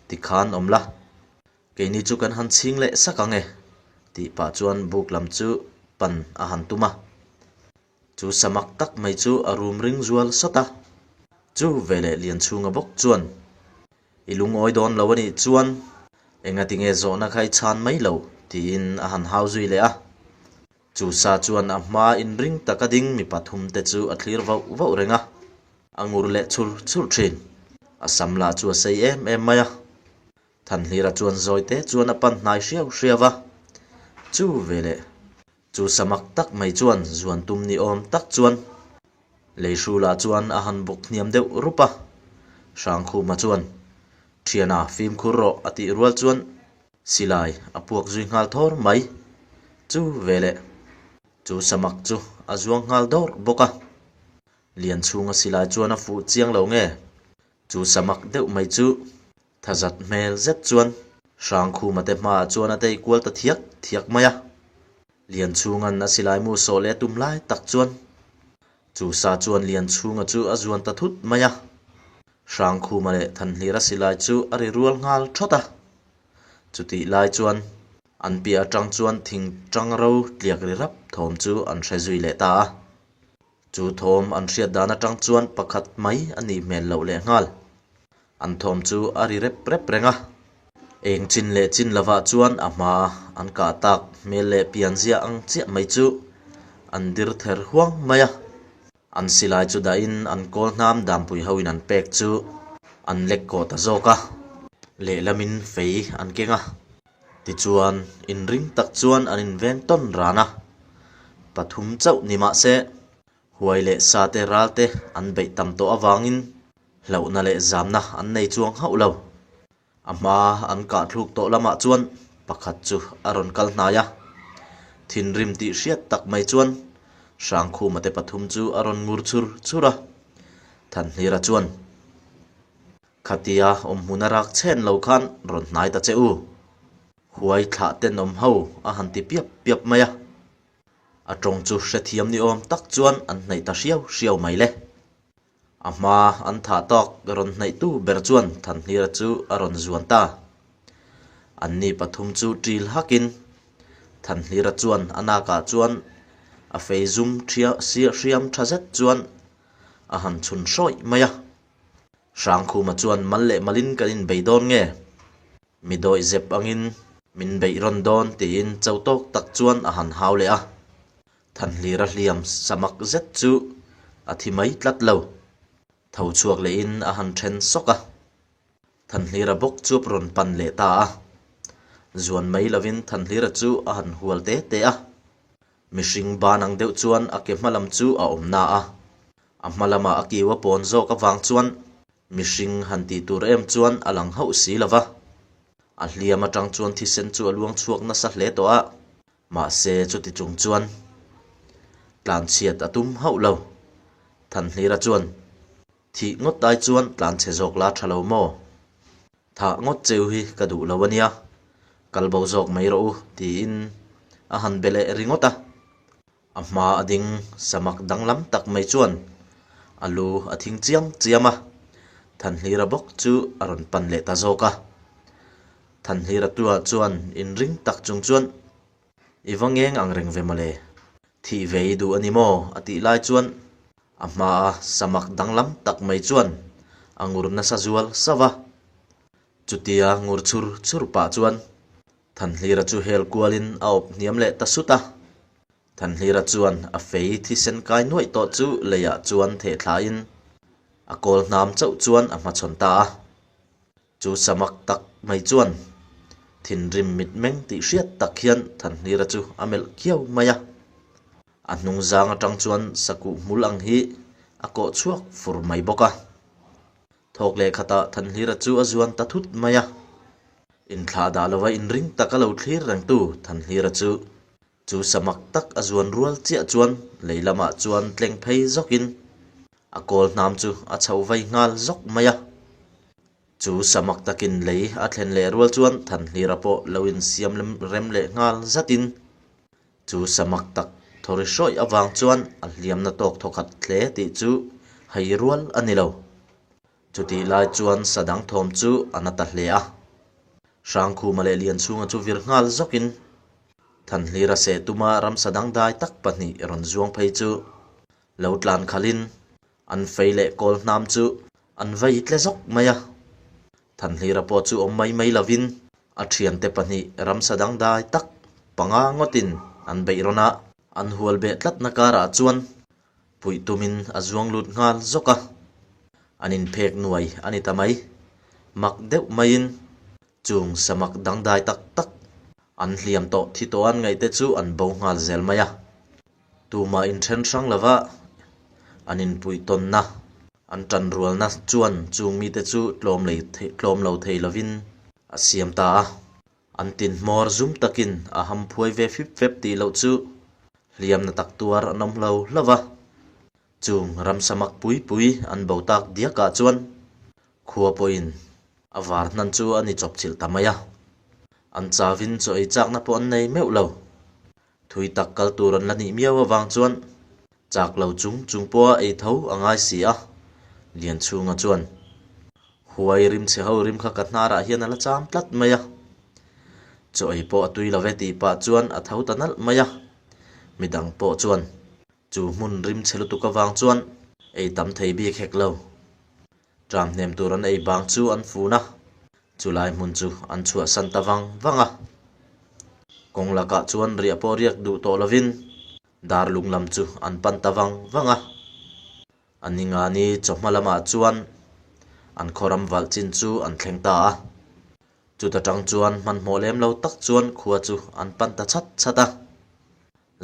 tikhan awm la. Keini chu kan han chhing leh sak ang e, tih pah chuan buk lam chu pan a han tum a. Chu samak tak mai chu a rum ring zual sawt a. Chu veleh Lianchhunga bawk chuan I lungawi dawn lo a nih chuan engati nge zawhna kha i chhan mai lo? tiin a han hau zui leh a. Chu sa chuan a hma inring taka ding mi pathumte chu a thlir vauh vauh reng a, a ngur leh chhur chhur thin. A sam lah chu a sei em em mai a. Thanhlira chuan zawite chuan a pan hnai hriau hriau a, Chu veleh Chu samak tak mai chuan zuan tum ni awm tak chuan Leihrulah chuan a han bawk hniam deuh rup a. Hrangkhuma chuan, Thiana fimkhur rawh a tih rual chuan silai a puak zui nghal thawr mai. Chu veleh chu samak chu a zuang nghal dawrh bawk a. Lianchhunga silai chuan a fuh chiang lo nge? Chu samak deuh mai chu Thazat hmel zet chuan Hrangkhuma te hmaah chuan a tei kual ta thiak thiak mai a. Lianchhunga'n a silaimu sawh leh a tum lai tak chuan chu sa chuan Lianchhunga chu a zuan ta thut mai a. Hrangkhuma leh Thanhlira silai chu a ri rual nghal thawt a. Chutih lai chuan an piah atang chuan thing tang ro tliak ri rap thawm chu an hre zui leh ta a. Chu thawm an hriat dan atang chuan pakhat mai a nih hmel loh leh nghal. An thawm chu a ri rep rep reng a. Eng chin leh chin lovah chuan a hma an kah tak hmel leh pian ziah ang chiah mai chu an dir ther huang mai a. An silai chu dahin an kawl hnam dampui hoin an pek chu an lek kawh ta zawk a. Lehlamin fei an keng a. Tichuan, inring tak chuan an inveng tawn ran a. Pathum chauh ni mah se, huai leh sate ralte an beih tam tawh avangin hlauhna leh zamna an nei chuang hauh lo. A hma an kah thluk tawh lamah chuan pakhat chu a rawn kal hnai a. Thinrim tih hriat tak mai chuan Hrangkhuma te pathum chu a rawn ngur chur chur a. Thanhlira chuan. Khatia awmhmun a rak chhen lo khan rawn hnai ta che u. Huai thlah tenawm ho a han ti piap piap mai a. A tawng chu hrethiam ni awm tak chuan an hnaih ta hriau hriau mai le. A hma an thah tawk rawn hnaihtu ber chuan Thanhlira chu a rawn zuan ta. Anni pathum chu ṭil hakin Thanhlira chuan a nakah chuan a fei zum hriam ṭha zet chuan a han chhun hrawih mai a. Hrangkhuma chuan mal leh malin kan inbei dawn nge? Mi dawih zep angin min beih rawn dawn tiin cho tawk tak chuan a han hau leh a. Thanhlira hliam samak zet chu a thi mai tlat lo. Tho chhuak lehin a han then sawk a. Thanhlira bawk chu rawn pan leh ta a. Zuan mai lovin Thanhlira chu a han hual te te a. Mihring ban ang deuh chuan a ke hma lam chu a awm na a. A hma lama a kiu a pawn zawk avang chuan mihring han tih tur em chuan a lang hauh si lo va. A hliam atang chuan thisen chu a luang chhuak nasa hle tawh a, mahse chuti chung chuan tlanchhiat a tum hauh lo. Thanhlira chuan, Thih ngawt ai chuan tlanchhe zawk la tha lo maw? Thah ngawt cheu hi ka duh lo a nia, kal bo zawk mai rawh u, tiin a han be leh ringawt a. A hma a ding samak danglam tak mai chuan a lu a thing chiam chiam a, Thanhlira bawk chu a rawn pan leh ta zawk a. Thanhlira tua chuan inring tak chung chuan, I va ngeng ang reng ve mawle, thih ve i duh a ni maw? a tih lai chuan a hma a samak danglam tak mai chuan a ngur nasa zual sauh a. Chutia ngur chhur chhur pah chuan Thanhlira chu hel kualin a awp hniam leh ta sut a. Thanhlira chuan a fei thisen kai nuaih tawh chu leiah chuan theh thlain a kawl hnam chauh chuan a hmachhawn ta a. Chu samak tak mai chuan thinrim mitmeng tih hriat tak hian Thanhlira chu a melh khiau mai a. A hnung zang atang chuan sakuh hmul ang hi a kawh chhuak fur mai bawk a. Thawk leh khatah Thanhlira chu a zuan ta thut mai a. Inthlah dah lova inring taka lo thlir rengtu Thanhlira chu chu samak tak a zuan rual chiah chuan lei lamah chuan tleng phei zawkin a kawl hnam chu a chhoh vai nghal zawk mai a. Chu samak takin lei a thlen leh rual chuan Thanhlira pawh lo insiam rem leh nghal zatin Chu samak tak thawri hrawih avang chuan a hliamna tawk thawkhat hle tih chu hei rual a ni lo. Chutih lai chuan sa dang thawm chu a na ta hle a. Hrangkhuma leh Lianchhunga chu vir nghal zawkin Thanhlira seh tuma ramsa dangdai tak pahnih rawn zuang phei chu lo tlan khalhin an fei leh kawl hnam chu an vai tle zawk mai a. Thanhlira pawh chu awm mai mai lovin a thiante pahnih ramsa dangdai tak panga ngawtin an beih rawn a. An hual beh tlatna karah chuan puih tumin a zuang lut nghal zawk a, an inphek nuai a ni ta mai. Mak deuh maiin chung samak dangdai tak tak an hliam tawh thi tawh an ngaihte chu an bo nghal zel mai a. Tumah inthen hrang lova an inpuih tawnna, an tanrualna chuan chung mite chu tlawm lei tlawm lo thei lovin a siam ta a. An tin hmawr zum takin a ham phuai ve fip fep tih loh chu hliamna tak tuar an awm hlo hlo va. Chung ramsa mak pui pui an bo tak diakah chuan khua pawhin a var hnan chu a ni chawpchilh ta mai a. An chavin chaw ei chakna pawh an nei meuh lo. Thui tak kal tur an la nih miau avang chuan chak lo chung chung pawha ei tho a ngai si a, Lianchhunga chuan Huai rimchhe ho rim kha ka hnarah hian a la cham tlat mai a, chaw ei pawh a tui lo ve tih pah chuan a tho ta nalh mai a, midang pawh chuan chu hmun rimchhe lutuk avang chuan ei tam thei bik hek lo. Tram hnem tur an ei bang chu an fun a, chulai hmun chu an chhuahsan ta vang vang a. Kawng lakah chuan riah pawh riak duh tawh lovin dar lung lam chu an pan ta vang vang a. A ningani chawhma lamah chuan an khawram valh chin chu an thleng ta a. Chuta tang chuan hmanhmawh lem lo tak chuan khua chu an pan ta chhat chhat a.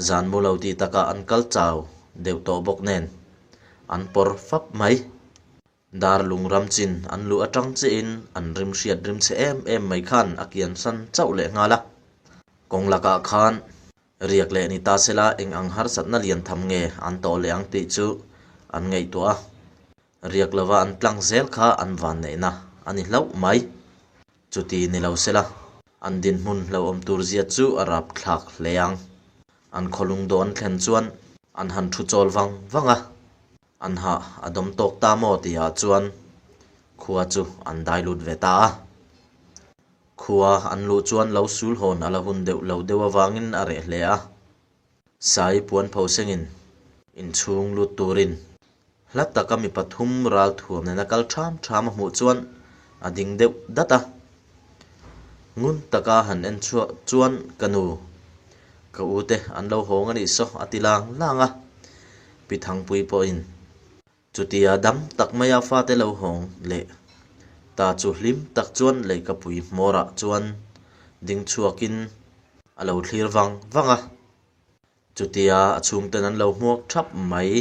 Zan mu lo tih takah an kal chau deuh tawh bawk nen an pawr fap mai. Dar lung ram chin an luh atang chiahin an rim hriat rim chhe em em mai khan a kian san chauh leh nghal a. Kawng lakah khan riak leh ni ta sela eng ang harsatna lian tham nge an tawh leh ang tih chu an ngaihtuah a. Riak lova an tlang zel kha an vanneihna a ni hlauh mai. Chuti ni lo sela, an dinhmun hlauhawm tur zia chu a rap thlak hle ang. An khawlung dawn thlen chuan an han thu chawl vang vang a, an hah a dawm tawk ta maw tihah chuan khua chu an dai lut ve ta a. Khua an luh chuan lo sul hawn a la hun deuh lo deuh avangin a reh hle a. Sai puan pho sengin inchhung lut turin hla taka mi pathum ral thuam nena kal ṭham ṭham a hmuh chuan a ding deuh dat a. Ngun taka han en chhuah chuan ka nu, ka u te an lo hawng a nih saw a ti lang lang a. Pi Thangpui pawhin Chutia dam tak maia fate lo hawng leh ta chu hlim tak chuan leikapui hmawrah chuan ding chhuakin a lo thlir vang vang a. Chutia a chhungten an lo hmuak thap mai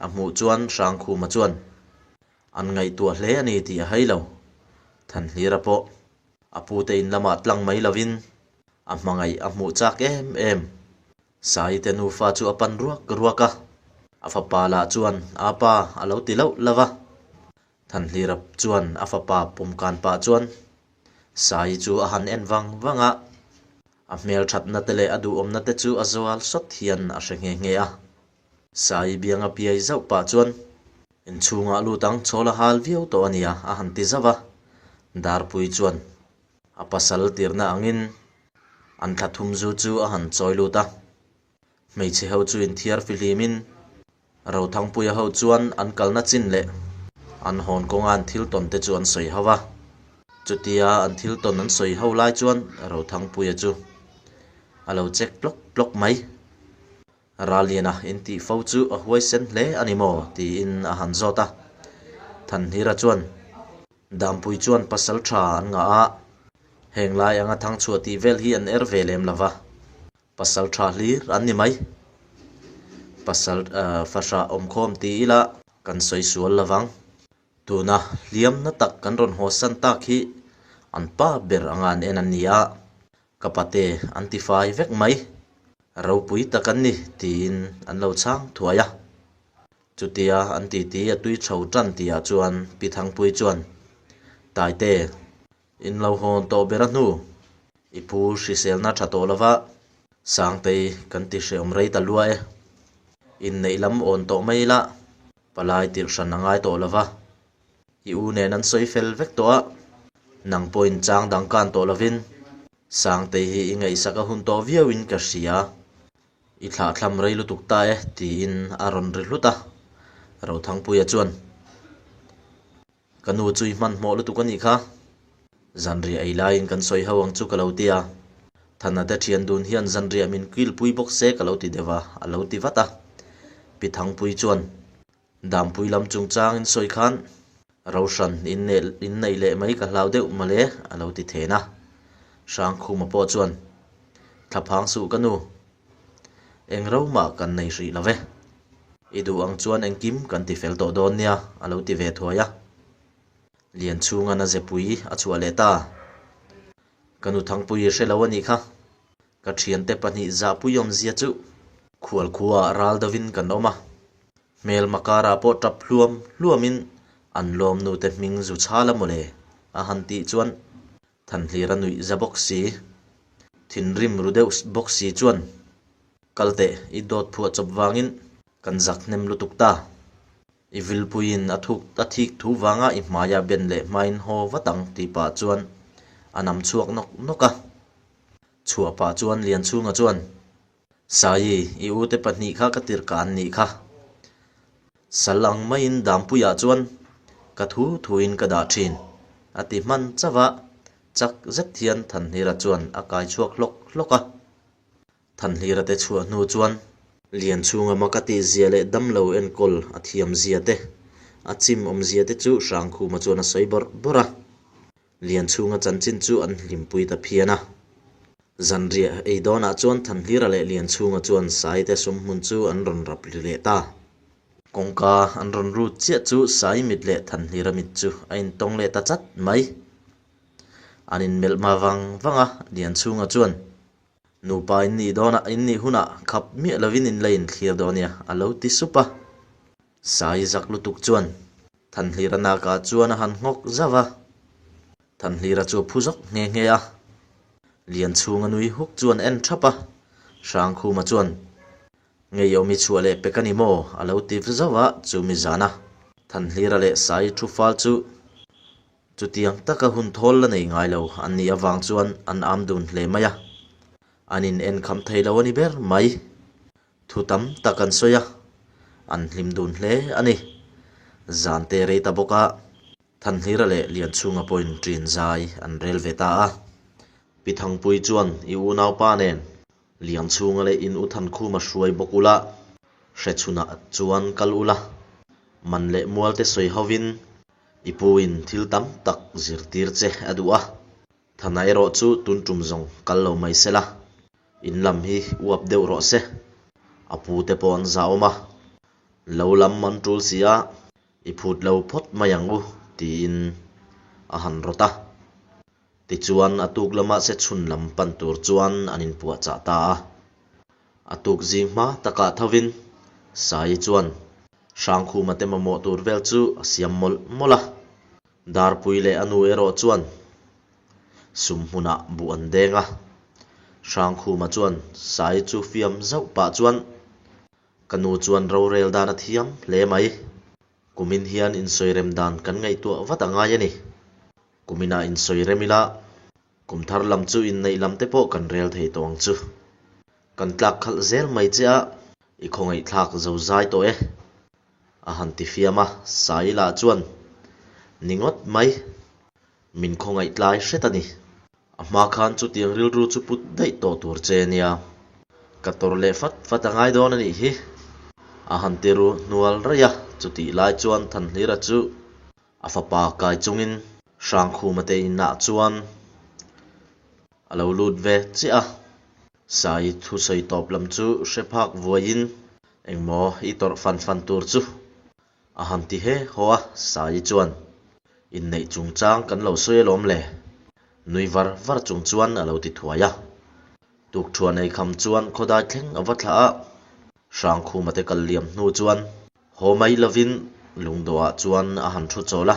a hmuh chuan Hrangkhuma chuan an ngaihtuah hle a ni tih a hai lo. Thanhlira pawh a pute in lamah tlang mai lovin a hmangaih a hmuh chak em em. Saite nufa chu a pan ruak ruak a, a fapa lah chuan a pa a lo ti loh lo va. Thanhlira chuan a fapa pawmkan pah chuan Sai chu a han en vang vang a, a hmelthatna te leh a duhawmna te chu a zual sawt hian a hre nghe nghe a. Sai bianga piai zauh pah chuan inchhungah lut ang chhawl a hal viau tawh a nia a han ti zauh a, Darpui chuan A pasal tirna angin an thla thum zu chu a han chawi lut a. Hmeichhe ho chu inthiar fihlimin Rothangpuia ho chuan an kalna chin leh an hawn kawnga an thil tawn te chu an sawi ho va. Chutia an thil tawn an sawi ho lai chuan Rothangpuia chu a lo check tlawk tlawk mai. Raliana intih fo chu a huaisen hle a ni maw? tiin a han zawt a. Thanhlira chuan Dampui chuan pasal tha an ngah a, heng lai anga thangchhuah tih vel hi an er ve lem lo va, pasal tha hlir an ni mai. Pasal fahrah awmkhawm ti ila kan sawi sual lo vang. Tuna hliamna tak kan rawn haw san tak hi An pa ber anga an en an ni a, ka pate an ti fai vek mai. Ropui tak an ni, tiin an lo chhang thuai a. Chutia an titi a tui chho tan tihah chuan Pi Thangpui chuan, Taite, in lo hawn tawh ber a hnu, i pu hriselna tha tawh lova, Sangtei kan ti hreawm rei ta lua e. Inneih lam awn tawh mai ila, palai tirh hran a ngai tawh lova, i u nen an sawi fel vek tawh a, nang pawhin chang dang kan tawh lovin Sangtei hi i ngaihsak a hun tawh viauin ka hria. I thlahthlam rei lutuk ta e, tiin a rawn ri hlut a. Rothangpuia chuan, Ka nu chu i hmanhmawh lutuk a nih kha. Zanriah ei laiin kan sawi ho ang chu ka lo ti a. Thana te thian dun hian zanriah min kilpui bawk se ka lo ti deuh a, a lo ti vat a. Pi Thangpui chuan, Dampui lam chungchangin sawi khan Rohran inneih leh mai ka hlau deuh mawle a lo ti then a. Hrangkhuma pawh chuan, Thlaphang suh ka nu, eng ro mah kan nei hrih lo ve. I duh ang chuan engkim kan ti fel tawh dawn nia a lo ti ve thuai a. Lianchhunga na zepui a chhuah leh ta. Ka nu Thangpui i hre lo a nih kha. Ka thiante pahnih zahpui awmzia chu khualkhuaah ral deuhin kan awm a, hmelma karah pawh tap hluam hluamin an lawmnute hming zu chhal a mawle a han tih chuan Thanhlir a nuih za bawk si. Thinrim ru deuh bawk si chuan kal teh i dawt phuah chawp vangin kan zak hnem lutuk ta. I vilpuiin a thuk a thik thu vanga i hmaia ben leh hmain haw vat ang tih pah chuan a nam chhuak nawk nawk a. Chhuah pah chuan Lianchhunga chuan, Saii, i ute pahnih kha ka tirh ka an nih kha. Sal ang maiin Dampuiah chuan ka thu thuin ka dah thin, a ti hman chauh a, chak zet hian Thanhlira chuan a kai chhuak hlawk hlawk a. Thanhlira te chhuah hnu chuan Lianchhunga maka tih zia leh damlo enkawl a thiam zia te, a chim awm zia te chu Hrangkhuma chuan a sawi bawrh bawrh a. Lianchhunga chanchin chu an hlimpui ta phian a. Zanriah ei dawnah chuan Thanhlira leh Lianchhunga chuan Saite sumhmun chu an rawn rap ri leh ta. Kawngka an rawn rut chiah chu Sai mit leh Thanhlira mit chu a intawng leh ta chat mai. An inmelh hma vang vang a, Lianchhunga chuan, Nupa in nih dawnah in nih hunah khap miah lovin in la inthlir dawn nia, a lo ti sup a. Sai zak lutuk chuan Thanhlira nakah chuan a han nghawk zauh a, Thanhlira chu a phu zawk nghe nghe a. Lianchhunga nui huk chuan en thap a, Hrangkhuma chuan, Ngeiawm i chhuah leh pek a ni maw? a lo ti zauh a, chumi zana Thanhlira leh Sai thu fal chu chutiang taka hun thawl la nei ngai lo an nih avang chuan an am dun hle mai a, an in en kham thei lo a ni ber mai. Thu tam tak an sawi a, an hlim dun hle a ni. Zan te rei ta bawk a, Thanhlira leh Lianchhunga pawhin ṭin zai an rel ve ta a. Pi Thangpui chuan i unaupa nen Lianchhunga leh in u Thankhuma hruai bawk ula, Hrechhunah chuan kal ula, man leh mual te sawi hovin i puin thil tam tak zirtir che a duh a. Thana erawh chu tun tum zawng kal lo mai sela, in lam hi uap deuh rawh se. A pu te pawh an zahawm a, lo lam an tul si a, i phut lo phawt mai ang u, tiin a han rawt a. Tichuan a tuk lama se chhun lam pan tur chuan an inpuahchah ta a. A tuk zing hma takah thovin Saii chuan Hrangkhuma te mamawh tur vel chu a siam mawlh mawlh a. Darpui leh a nu erawh chuan sum hmunah buh an deng a. Hrangkhuma chuan Sai chu fiam zauh pah chuan, Ka nu chuan rorel dan a thiam hle mai. Kumin hian insawirem dan kan ngaihtuah vat a ngai a ni. Kuminah insawirem ila, kum thar lam chu inneih lam te pawh kan rel thei tawh ang chu. Kan tlak khalh zel mai che a, i khawngaihthlak zo zai tawh e. A han ti fiam a, Saila chuan, Ni ngawt mai, min khawngaih tlai hret a ni. A hma khan chutiang rilru chu put daih tawh tur che nia. Ka tawrh leh fat fat a ngai dawn a nih hi. A han ti ru hnual raih a, chutih lai chuan Thanhlira chu a fapa kai chungin Hrangkhuma te inah chuan a lo lut ve chiah a. Sai thusawi tawp lam chu hre phak vuaiin Engmaw i tawrh fan fan tur chu? A han ti he haw a, Saii chuan, Inneih chungchang kan lo sawi alawm le. Nui var var chung chuan a lo ti thuai a. Tukṭhuan ei kham chuan khawdai thleng a va thlah a, Hrangkhuma te kal liam hnu chuan haw mai lovin lungdawhah chuan a han thu chawl a.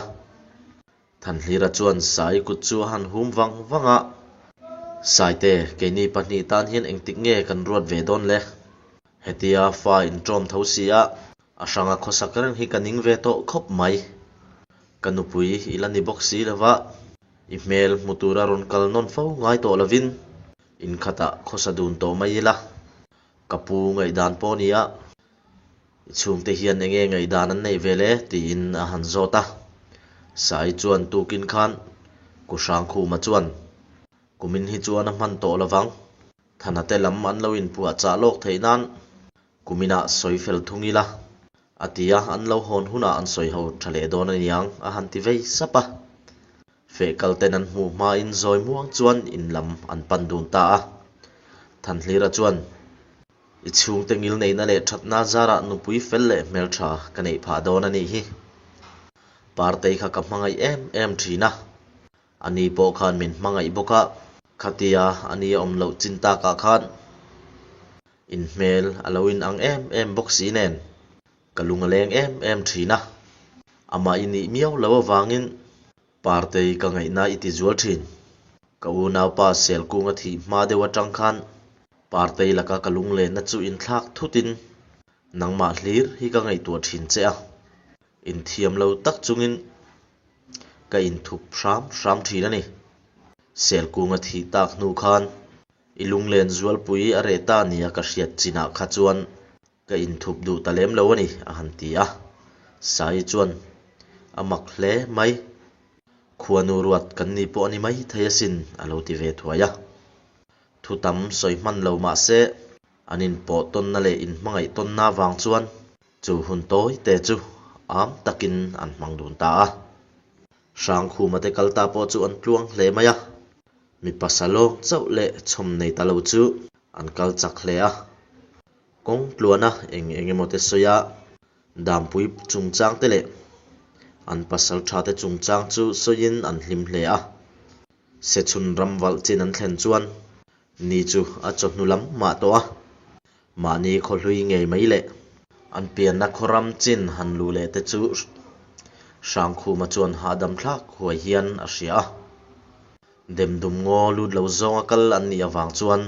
Thanhlira chuan Sai kut chu a han hum vang vang a, Saite, keini pahnih tan hian engtik nge kan ruat ve dawn le? Hetia fa inṭawm tho si a, a hranga khawsak reng hi ka ning ve tawh khawp mai. Ka nupui i la ni bawk si lo va, i hmel hmu tura rawn kal nawn fo ngai tawh lovin inkhatah khawsa dun tawh mai ila. Ka pu ngaihdan pawh nia, i chhungte hian enge ngaihdan an neih ve le? tiin a han zawt a. Sai chuan tukin khan Ku Hrangkhuma chuan, Kumin hi chuan a hman tawh lovang. Thana te lam an lo inpuahchah lawk theih nan kuminah sawi fel thung ila, a ti a, an lo hawn hunah an sawi ho tha leh dawn a niang, a han ti vei sap a. Feh kal ten an hmuh hmain zawi muang chuan in lam an pan dun ta a. Thanhlira chuan, I chhungte ngilneihna leh thatna zarah nupui fel leh hmeltha ka neih phah dawn a nih hi. Partei kha ka hmangaih em em thin a. A ni pawh khan min hmangaih bawk a, khatia a ni a awm loh chin takah khan in hmel a lo in ang em em bawk si nen ka lung a leng em em thin a. Amah i nih miau lo avangin Partei ka ngaihna i ti zual thin. Ka unaupa Selkunga thih hma deuh atang khan Partei laka ka lunglenna chu inthlak thutin nangmah hlir hi ka ngaihtuah thin che a. Inthiam lo tak chungin ka inthup hram hram thin a ni. Selkunga thih tak hnu khan i lunglen zualpui a reh ta nia ka hriat chinah kha chuan ka inthup duh ta lem lo a ni, a han ti a. Sai chuan a mak hle mai. Khuanu ruat kan ni pawh a ni mai thei asin, a lo ti ve thuai a. Thu tam sawi hman lo mah se an inpawh tawnna leh inhmangaih tawnna vang chuan Chu hun tawi te chu am takin an hmang dun ta a. Hrangkhuma te kal ta pawh chu an tluang hle mai a. Mi pasalawng chauh leh chhawm nei ta lo chu an kal chak hle a. Kawng tluana eng eng emaw te sawi a, Dampui chungchang te leh an pasal tha te chungchang chu sawiin an hlim hle a. Sechhun ram valh chin an thlen chuan ni chu a chawhnu lam mah tawh a. Mahni khawhlui ngei mai leh an pianna khawram chin han luh leh te chu Hrangkhuma chuan hahdam thlak huai hian a hria a. Demdum ngaw lut lo zawnga kal an nih avang chuan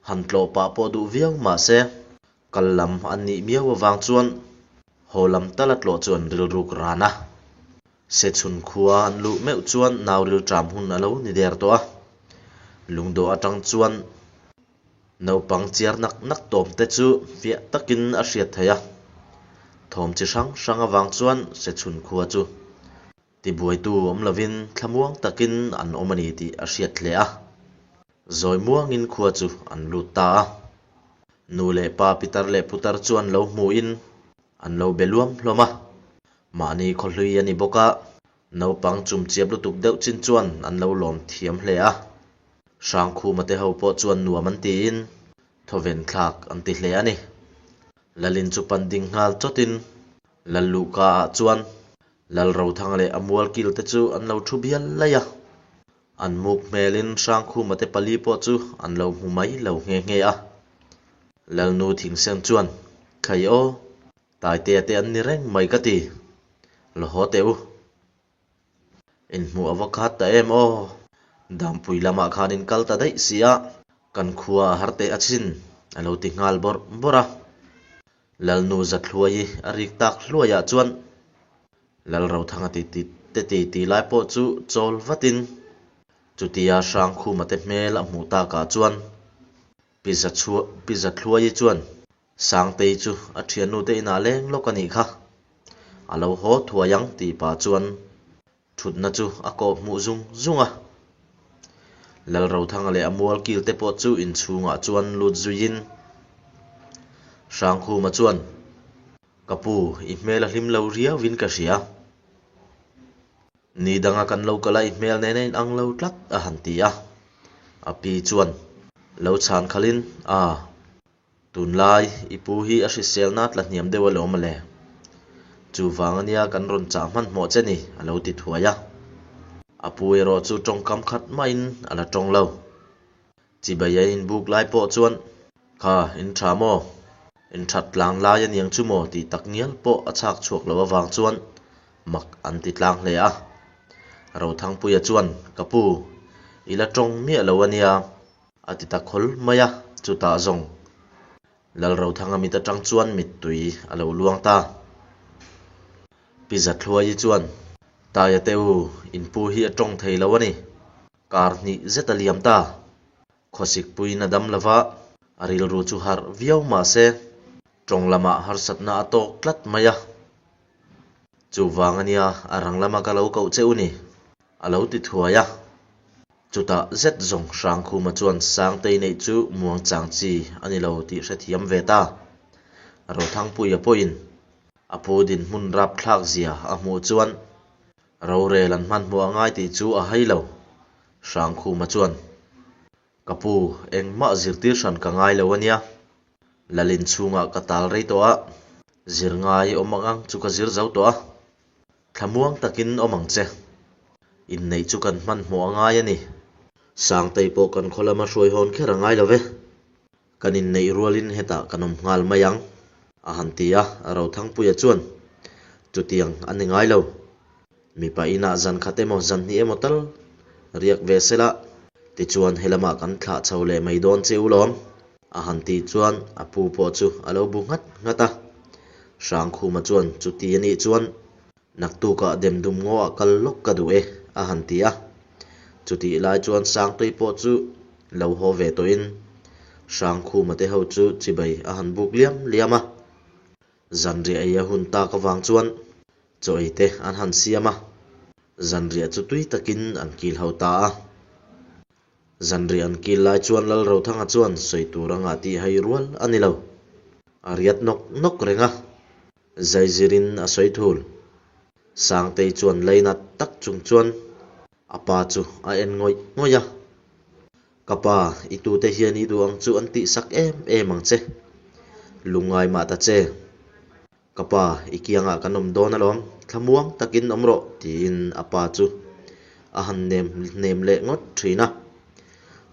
han tlawh pah pawh duh viau mah se kal lam an nih miau avang chuan haw lam tala tlawh chu an rilruk ran a. Sechhun khua an luh meuh chuan nau rilṭam hun a lo ni der tawh a. Lungdawh atang chuan Naupang chiar nak nak tawm te chu fiah takin a hriat theih a, thawm chi hrang hrang avang chuan Sechhun khua chu tibuaitu awm lovin thlamuang takin an awm a ni tih a hriat hle a. Zawi muangin khua chu an lut ta a, nu leh pa pitar leh putar chuan lo hmuhin an lo be luam hlawm a, mahni khawhlui a ni bawk a, Naupang chumchiap lutuk deuh chin chuan an lo lawm thiam hle a, Hrangkhuma te ho pawh chuan nuam an tiin thawven thlak an ti hle a ni. Lalin chu pan ding nghal chawtin Lalluhka ah chuan Lalrothanga leh a mualkil te chu an lo thu bial laih a, an muk hmelin Hrangkhuma te pali pawh chu an lo hmu mai lo nghe nghe a. Lalnu Thingsen chuan, Khai aw, Taitea te an ni reng mai ka ti. La haw teh u. Inhmuh a va khat ta em aw. Dampui lamah khan in kal ta daih si a, kan khua a har teh achin a lo ti nghal bawrh bawrh a. Lalnu Zathluai a rik tak hluaiah chuan Lalrothanga ti ti te ti ti lai pawh chu chawl vatin chutia Hrangkhuma te hmel a hmuh takah chuan Pi Zathluai chuan Sangtei chu a thiannu te inah leng lawk a nih kha. A lo haw thuai ang tih pah chuan thutna chu a kawh hmuh zung zung a. Lalrothanga leh a mualkil te pawh chu inchhungah chuan lut zuiin Hrangkhuma chuan, Ka pu, i hmel a hlim lo riauin ka hria. Ni danga kan lo kal a i hmel nen a inang lo tlat a han ti a. A pi chuan lo chhan khalhin, A. Tunlai, i pu hi a hriselna tla hniam deuh alawm a le. Chuvang ania kan rawn chah hmanhmawh che ni, a lo ti thuai a. A pu erawh chu tawngkam khat mahin a la tawng lo. Chibai a inbuk lai pawh chuan, Kha, in tha maw? In that tlang lai a niang chu maw? tih tak ngial pawh a chhak chhuak lo avang chuan mak an ti tlang hle a. Rothangpuia chuan, Ka pu, i la tawng miah lo a nia, a ti ta khawl mai a, chutah zawng Lalrothanga mit atang chuan mittui a lo luang ta. Pi Zathluaii chuan, Taia te u, in pu hi a tawng thei lo a ni. Kar hnih zet a liam ta. Khawsik puiin a dam lo va, a rilru chu harh viau mah se, tawng lamah harsatna a tawk tlat mai a. Chuvang a nia, a rang lama ka lo koh che u ni, a lo ti thuai a. Chutah zet zawng Hrangkhuma chuan Sangtei neih chu muangchang chi a ni lo tih hrethiam ve ta. Rothangpuia pawhin a pu dinhmun rapthlak zia a hmuh chuan rorel an hmanhmawh a ngai tih chu a hai lo. Hrangkhuma chuan, Ka pu, engmah zirtir hran ka ngai lo a nia. Lalin chhungah ka tal rei tawh a, zir ngai awm ang ang chu ka zir zo tawh a. Thlamuang takin awm ang che. Inneih chu kan hmanhmawh a ngai a ni. Sangtei pawh kan khaw lama hruai hawn kher a ngai lo ve. Kan inneih rualin hetah kan awm nghal mai ang, a han ti a, Rothangpuia chuan, Chutiang a ni ngai lo. Mipa inah zan khat emaw zan hnih emaw tal riak ve se la, tichuan helamah kan thlah chho leh mai dawn che u lawm, a han tih chuan a pu pawh chu a lo bu nghat nghat a. Hrangkhuma chuan chuti a nih chuan naktukah demdum ngaw ah kal lawk ka duh e, a han ti a. Chutih lai chuan Sangtei pawh chu lo haw ve tawhin Hrangkhuma te ho chu chibai a han buk liam liam a. Zanriah ei a hun tak avang chuan chaw ei te an han siam a, zanriah chu tui takin an kil ho ta a. Zanriah an kil lai chuan Lalrothanga chuan sawi tur anga tih hai rual a ni lo. A riat nawk nawk reng a, zaizirin a sawi thul. Sangtei chuan lainat tak chung chuan a pa chu a en ngawih ngawih a. Ka pa, i tute hian i duh ang chu an tihsak em em ang che. Lungngai mah ta che. Ka pa, i kiangah kan awm dawn alawm, thlamuang takin awm rawh, tiin a pa chu a han nem hnem leh ngawt thin a.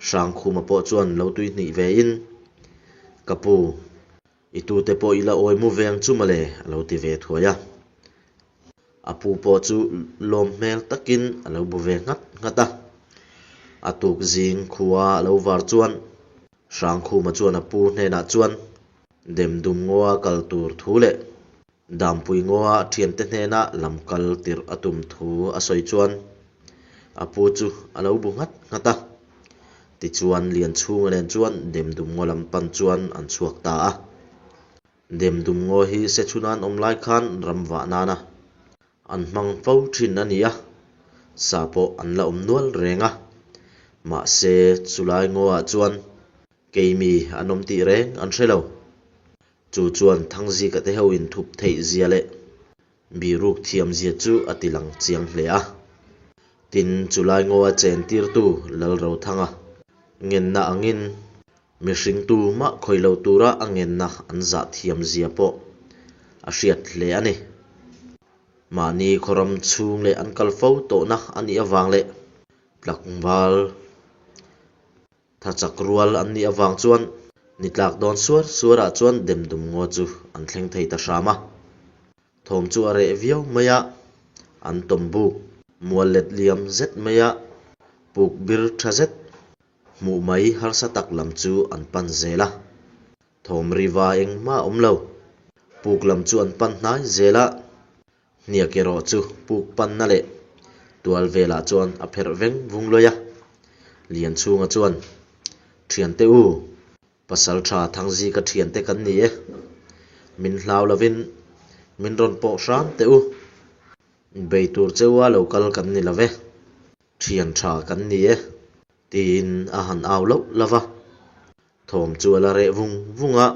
Hrangkhuma pawh chuan lo tui hnih vein, Ka pu, i tute pawh i la awi mu ve ang chu mawle, a lo ti ve thuai a. A pu pawh chu lawm hmel takin a lo bu ve nghat nghat a. A tuk zing khua a lo var chuan Hrangkhuma chuan a pu hnenah chuan Demdum ngawa kal tur thu leh Dampui ngawa a thiante hnena lam kal tirh a tum thu a sawi chuan a pu chu a lo bu nghat nghat a. Tichuan Lianchhunga nen chuan Demdum ngaw lam pan chuan an chhuak ta a. Demdum ngaw hi Sechhunan awm lai khan ram vah nana an hmang fo thin a ni a, sa pawh an la awm nual reng a. Mahse, chulai ngawah chuan keimi an awm tih reng an hre lo. Chu chuan Thangzika te ho inthup theih zia leh Biruk thiamzia chu a ti lang chiang hle a. Tin, chulai ngawa chen tirtu Lalrothanga ngenna angin mihring tu mah khawih lo tura a ngenna an zah thiamzia pawh a hriat hle a ni. Mahni khawram chhung leh an kal fo tawhna a nih avang leh tlangval Thachak rual an nih avang chuan ni tlak dawn suar suarah chuan demdum ngaw chu an thleng thei ta hram a. Thawm chu a reh viau mai a, an tawm buk mual let liam zet mai a, puk bir tha zet hmuh mai harsa tak lam chu an pan zel a. Thawm riva engmah a awm lo. Puk lam chu an pan hnai zel a, Hniak erawh chu puk panna leh tual velah chuan a pherh veng vung luai a. Lianchhunga chuan, Thiante u, pasal tha Thangzika thiante kan ni e. Min hlau lovin min rawn pawh hram teh u. Bei tur cheua lo kal kan ni lo ve. Thian tha kan ni e. Tiin a han au loh lo va. Thawm chu a la reh vung vung a,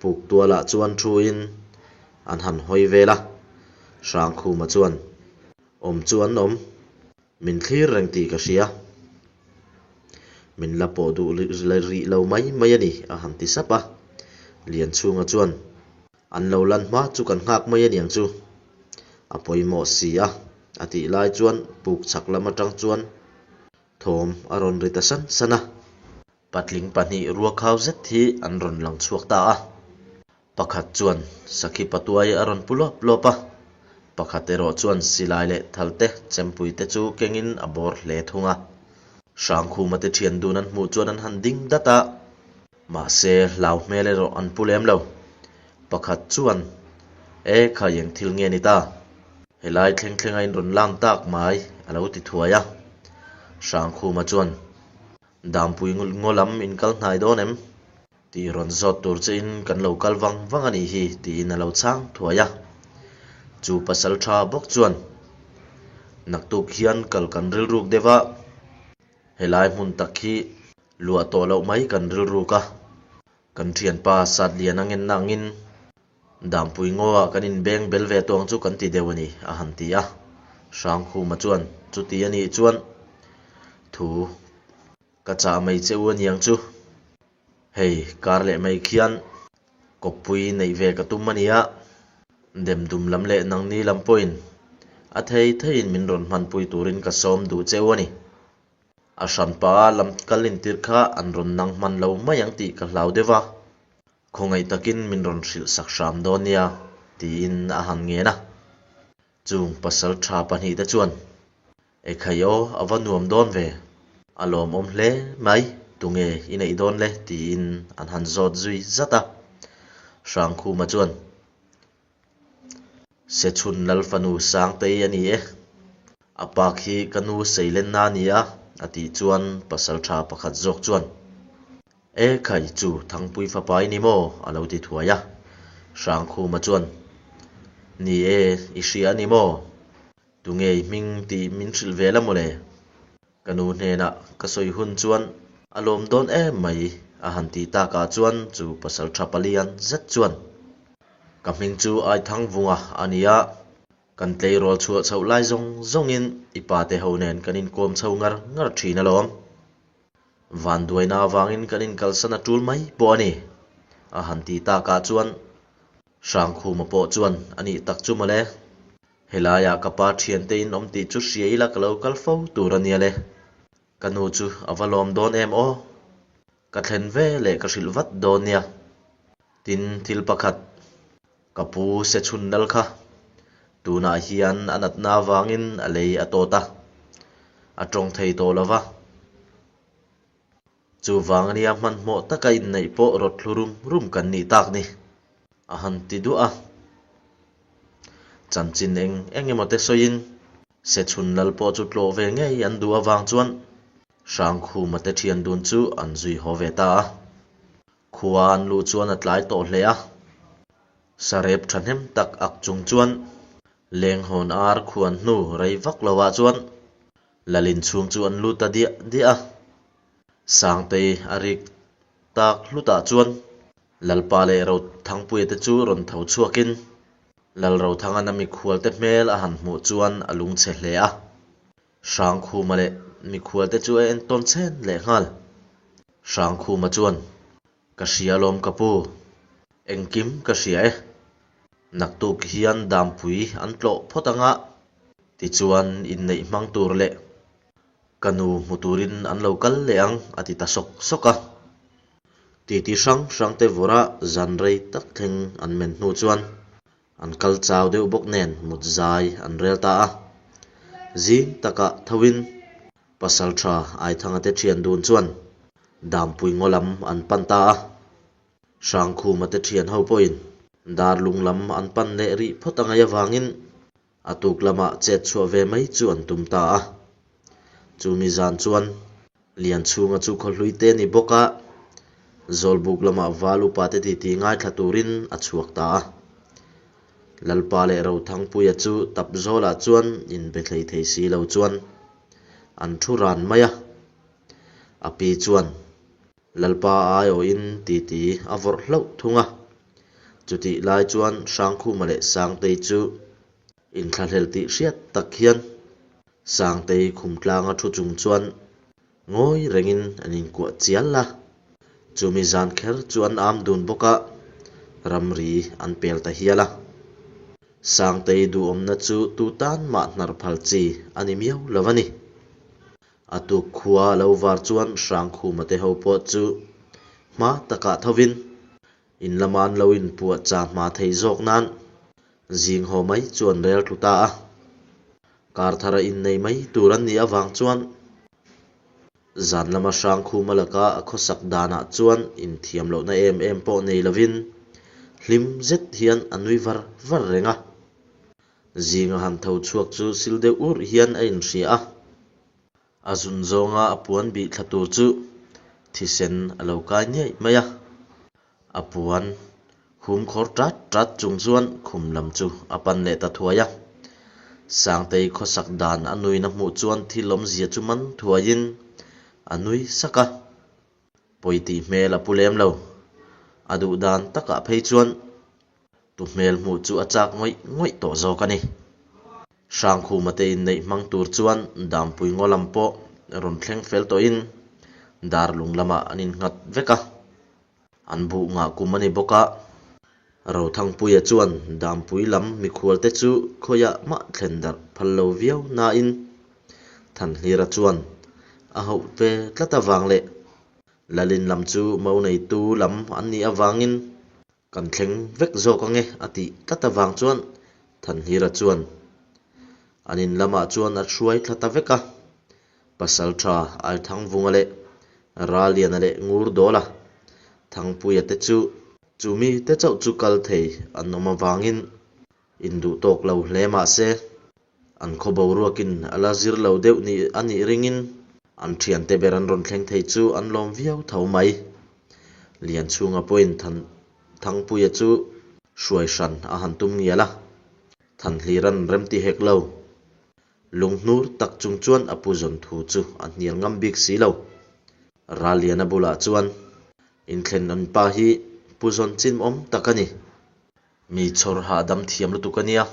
puk tualah chuan thuin an han hawi vel a. Hrangkhuma chuan, Awm chu an awm, min thlir reng tih ka hria. Min la pawh duh rih lo mai mai a ni, a han ti sap a. Lianchhunga chuan, An lo lan hma chu kan nghak mai a niang chu, a pawimawh si a. A tih lai chuan puk chhak lam atang chuan thawm a rawn ri ta san san a. Patling pahnih ruakhau zet hi an rawn lang chhuak ta a. Pakhat chuan sakhi patuai a rawn pu lawp lawp a, pakhat erawh chuan silai leh thalte chempui te chu kengin a bawr hle thung a. Hrangkhuma te thian dun an hmuh chuan an han ding dat a, mahse hlau hmel erawh an pu lem lo. Pakhat chuan, E khai eng thil nge ni ta? Helai thleng thleng a inrawn lam tak mai a lo ti thuai a. Hrangkhuma chuan, Dampui ngaw lam in kal hnai dawn em? Tih rawn zawt tur chein kan lo kal vang vang a nih hi tiin a lo chhang thuai a. Chu pasal tha bawk chuan naktuk hian kal kan rilruk deuh a, helai hmun tak hi luah tawh loh mai kan rilruk a, kan thianpa Satlian a ngenna angin Dampui ngaw-ah kan inbeng bel ve tawng chu kan ti deuh a ni, a han ti a. Hrangkhuma chuan chuti a nih chuan thu Ka chah mai che u aniang chu. Hei, kar leh mai khian kawppui neih ve ka tum ania. Demdum lam leh nangni lam pawhin a thei theiin min rawn hmanpui turin ka sawm duh che u a ni. A hranpa lam kal intir kha an rawn nang hman lo mai ang tih ka hlau deuh va. Khawngaih takin min rawn hrilh sak hram dawn nia, tiin a han ngen a. Chung pasal tha pahnihte chuan, Ekhai aw, a va nuam dawn ve, a lawmawm hle mai, tunge i neih dawn le? tiin an han zawt zui zat a. Hrangkhuma chuan, Sechhun Lalfanu Sangtei a ni e, a pa khi ka nu Seilenna a ni a, a tih chuan pasal tha pakhat zawk chuan, E khai chu Thangpui fapa i ni maw? a lo ti thuai a. Hrangkhuma chuan, Ni e, i hria a ni maw? Tunge i hming tih min hrilh ve la mawle? Ka nu hnenah ka sawi hun chuan a lawm dawn em mai, a han ti takah chuan chu pasal tha palian zet chuan, Ka hming chu Aithangvunga a ni a, kan tleirawl chhuah chhoh lai zawng zawngin i pate ho nen kan inkawm chho ngar ngar thin alawm. Vanduaina avangin kan inkalsan a tul mai pawh a ni, a han ti takah chuan Hrangkhuma pawh chuan a nih tak chu mawle. Helaiah ka pa thiante in awm tih chu hria ila ka lo kal fo tur a nia le. Ka nu chu a va lawm dawn em aw. Ka thlen ve leh ka hrilh vat dawn nia. Tin, thil pakhat, ka pu se chhun lal kha tunah hian a natna avangin a lei a tawt a, a tawng thei tawh lo va. Chuvang ania hmanhmawh taka inneih pawh rawt thlu rum rum kan nih tak ni, a han ti duah a. Chanchin eng eng emaw te sawiin se chhun lal pawh chu tlawh ve ngei an duh avang chuan Hrangkhuma te thian dun chu an zui haw ve ta a. Khua an luh chuan a tlai tawh hle a, sarep thahnem tak ak chung chuan lenghawn ar khuan hnu rei vak lovah chuan Lalin chhung chu an lut ta diah diah a. Sangtei a rik tak hlutah chuan Lalpa leh Rothangpuia te chu rawn tho chhuakin Lalrothangan a mikhualte hmel a han hmuh chuan a lungchhe hle a. Hrangkhuma leh mikhualte chu a entawn chhen leh nghal. Hrangkhuma chuan, Ka hria alawm ka pu, engkim ka hria e. Naktuk hian dampui an tlawh phawt anga, tichuan inneih hmang tur leh ka nu hmu turin an lo kal leh ang a ti ta sawk sawk a. Titi hrang hrangte vawrha zan rei tak thleng an men hnu chuan An kal chau deuh bawk nen mut zai an rel ta a. Zing takah thoin Pasaltha Aithanga te thian dun chuan Dampui ngaw lam an pan ta a. Hrangkhuma te thian ho pawhin Darlung lam an pan leh rih phawt a ngaih avangin a tuk lamah chet chhuah ve mai chu an tum ta a. Chumi zan chuan Lianchhunga chu khawhlui te ni bawk a, Zawlbuk lamah val upa te titi ngaithla turin a chhuak ta a. Lalpa leh Rothangpuia chu tap zawlah chuan inbe thlei thei si lo chuan an thu ran mai a. A pi chuan Lalpa aiawhin titi a vawrh hlauh thung a. Chutih lai chuan Hrangkhuma leh Sangtei chu inthlahlel tih hriat tak hian Sangtei khum tlanga thu chung chuan ngawi rengin an inkuah chial a, chumi zan kher chu an am dun bawk a, ramri an pel ta hial a. Sangtei duhawmna chu tu tan mah hnar phal chi a ni miau lo a ni. A tuk khua a lo var chuan Hrangkhuma te ho pawh chu hma takah thovin in lama an lo inpuah chah hma thei zawk nan zing haw mai chu an rel tlu ta a. Kar thara innei mai tur an nih avang chuan Zan lama Hrangkhuma laka a khawsak danah chuan inthiam lohna em em pawh nei lovin hlim zet hian a nui var var reng a. Zinga han tho chhuak chu sil deuh urh hian a inhria a. A zun zawnga a puan bih thla tur chu thisen a lo kai niaih mai a. A puan hum khawr tat tat chung chuan khum lam chu a pan leh ta thuai a. Sangtei khawsak dan a nuina hmuh chuan thil awmzia chu man thuaiin a nui sak a. Pawi tih hmel a pu lem lo. A duh dan takah phei chuan tu hmel hmuh chu a chak ngawih ngawih tawh zawk a ni. Hrangkhuma te inneih hmang tur chuan Dampui ngaw lam pawh rawn thleng fel tawhin Darlung lamah an innghat vek a. An buh ngah kum a ni bawk a, Rothangpuia chuan Dampui lam mikhualte chu khawiah mah thlen darh phal lo viau nain Thanhlira chuan a hauh ve tlat avang leh Lalin lam chu mo neitu lam an nih avangin Kan thleng vek zawk ange a tih tlat avang chuan Thanhlira chuan an in lamah chuan a hruai thla ta vek a. Pasaltha Aithangvunga leh Raliana leh Ngurdawla Thangpuia te chu chu mite chauh chu kal thei an awm avangin induh tawk lo hle mah se An khaw boruakin a la zir lo deuh ni a nih ringin an thiante ber an rawn thleng thei chu an lawm viau tho mai. Lianchhunga pawhin Than Thangpuia chu hruai hran a han tum ngial a, Thanhliran remti hek lo. Lunghnur tak chung chuan a pu zawn thu chu a hnial ngam bik si lo. Ralliana bulah chuan, Inthlen an pa hi pu zawn chin awm tak a ni. Mi chhawr hahdam thiam lutuk a nia.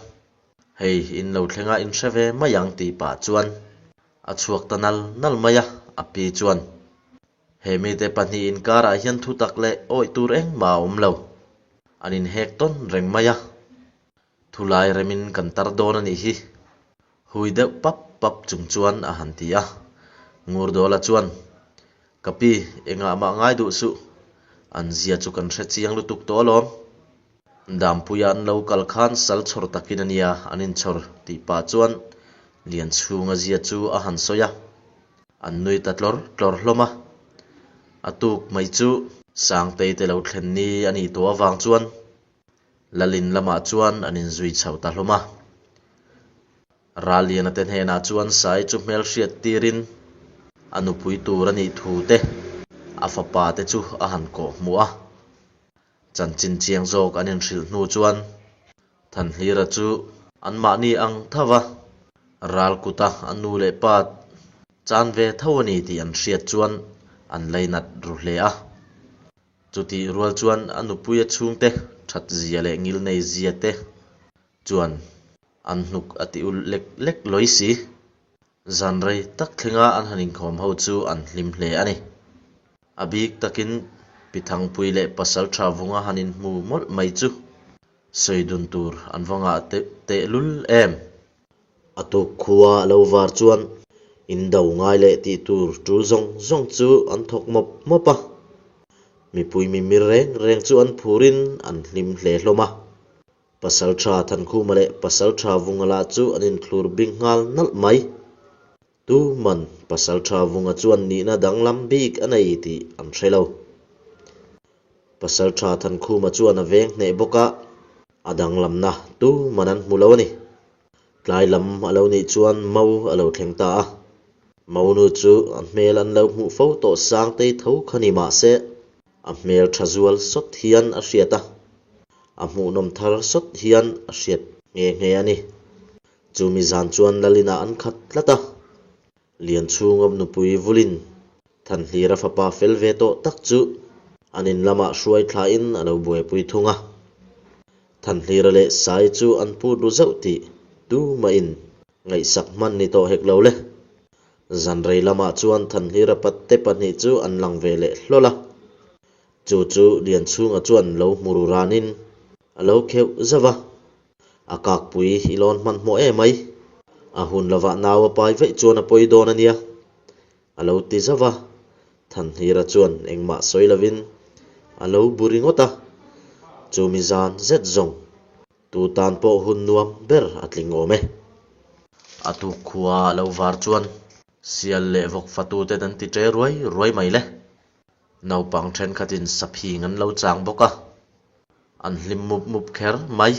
Hei, in lo thleng a, in hre ve mai ang tih pah chuan a chhuak ta nal nal mai a, a pi chuan, He mite pahnih inkarah hian thutak leh awih tur engmah a awm lo. An inhek tawn reng mai a, thulai remin kan tar dawn a nih hi. Hui deuh pap pap chung chuan a han ti a. Ngurdawla chuan, Ka pi, engah mah ngai duh suh. An zia chu kan hre chiang lutuk tawh alawm. Dampuia an lo kal khan sal chhawr takin a nia an inchhawr tih pah chuan Lianchhunga zia chu a han sawi a. An nui ta tlawr tlawr hlawm a. A tuk mai chu Sangtei te lo thlen ni a nih tawh avang chuan Lalin lamah chuan an inzui chho ta hlawm a. Ralliana te hnenah chuan Sai chu hmelhriat tirin a nupui tur a nih thu te a fapa te chu a han kawh hmuh a. Chanchin chiang zawk an inhrilh hnu chuan Thanhlira chu anmahni ang tho va, ral kuta a nu leh pa chan ve tho a ni tih an hriat chuan an lainat ru hle a. Chutih rual chuan a nupuia chhungte that zia leh ngilnei zia te chuan an hnuk a ti ulh lek lek lawi si. Zan rei tak thlenga an han inkhawm ho chu an hlim hle a ni. A bik takin Pi Thangpui leh Pasal Tha Vunga han inhmu mawlh mai chu sawi dun tur an va ngah tehlul em? A tuk khua a lo var chuan in do ngai leh tih tur tul zawng zawng chu an thawk mawp mawp a. Mipui mimir reng reng chu an phurin an hlim hle hlawm a. Pasalṭha Thankhuma leh Pasalṭha Vunga lah chu an inthlur bing nghal nalh mai. Tuman Pasalṭha Vunga chuan nihna danglam bik a nei tih an hre lo. Pasalṭha Thankhuma chuan a veng hneh bawk a, a danglamna tuman an hmu lo a ni. Tlai lam a lo nih chuan Mo a lo thleng ta a. Monu chu a hmel an lo hmuh fo tawh Sangtei tho kha ni mah se, A hmel tha zual sawt hian a hriat a, a hmuhnawm thar sawt hian a hriat nghe nghe a ni. Chumi zan chuan Lalina an khat tlat a, Lianchhunga nupui Vulin Thanhlira fapa fel ve tawh tak chu an in lamah hruai thlain a lo buaipui thung a. Thanhlira leh Sai chu an put ru zauh tih tumahin ngaihsak hman ni tawh hek lo le. Zan rei lamah chuan Thanhlira patte pahnih chu an lang ve leh hlawl a. Chu chu Lianchhunga chuan lo hmu ru ranin a lo kheuh zauh a. A kakpui i lawn hmanhmawh emai. A hun lovah nau a pai vaih chuan a pawi dawn a nia. A lo ti zauh a, Thanhlira chuan engmah sawi lovin a lo bu ringawt a, chumi zan zet zawng tu tan pawh hun nuam ber a tling awm e. A tuk khua a lo var chuan sial leh vawk fatuten an ti ṭe ruai ruai mai le. Naupang thenkhatin saphing an lo chang bawk a, an hlim mup mup kher mai.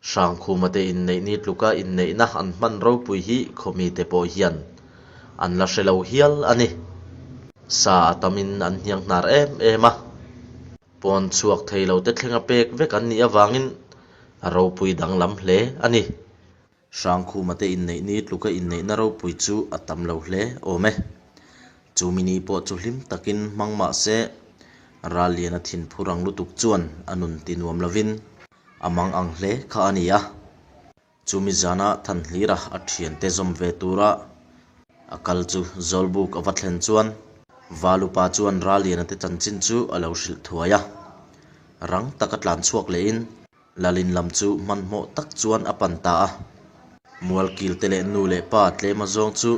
Hrangkhuma te inneih ni tluka inneihna an hman ropui hi khawmite pawh hian an la hre lo hial a ni. Sa a tamin an hniang hnar em em a, pawn chhuak thei lo te thlenga pek vek an nih avangin a ropui danglam hle a ni. Hrangkhuma te inneih ni tluka inneihna ropui chu a tam lo hle awm e. Chumi ni pawh chu hlim takin hmang mah se, Ralliana thinphur ang lutuk chuan a nun ti nuam lovin a mang ang hle kha a ni a. Chumi zana Thanhlira a thiante zawm ve tura a kal chu Zawlbuk a va thlen chuan Valupa chuan Ralliana te chanchin chu a lo hrilh thuai a. Rang taka tlan chhuak lehin Lalin lam chu hmanhmawh tak chuan a pan ta a. Mualkil te leh nu leh pa tlem azawng chu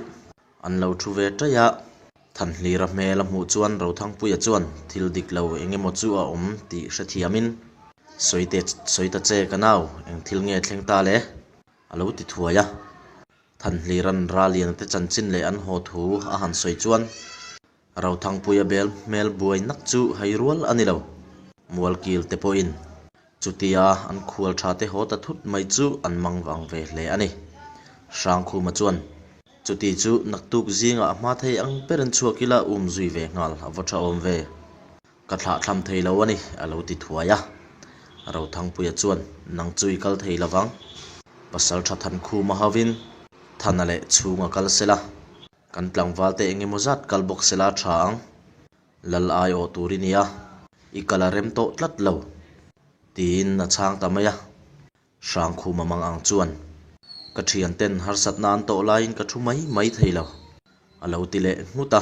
an lo thu ve ṭaih a. Thanhlira hmel a hmuh chuan Rothangpuia chuan thil dik lo eng emaw chu a awm tih hrethiamin, Sawi te sawi ta che ka nau, eng thil nge thleng ta le? a lo ti thuai a. Thanhlira'n Raliana te chanchin leh an haw thu a han sawi chuan Rothangpuia bel hmel buai nak chu hai rual a ni lo. Mualkil te pawhin chutia an khual tha te haw ta thut mai chu an mang vang ve hle a ni. Hrangkhuma chuan chuti chu naktuk zingah a hma thei ang berin chhuak ila um zui ve nghal a va tha awm ve. Ka thlahthlam thei lo a ni, a lo ti thuai a. Rothangpuia chuan, Nang chu i kal thei lo vang. Pasal tha Thankhuma hovin Thana leh chhunga kal sela. Kan tlangval te eng emaw zat kal bawk sela tha ang. Lal ai awh tur i nia, i kal a rem tawh tlat lo, tiin a chhang ta mai a. Hrangkhuma mang ang chuan, Ka thian ten harsatna an tawh laiin ka thu mai mai thei lo, a lo ti leh nghut a.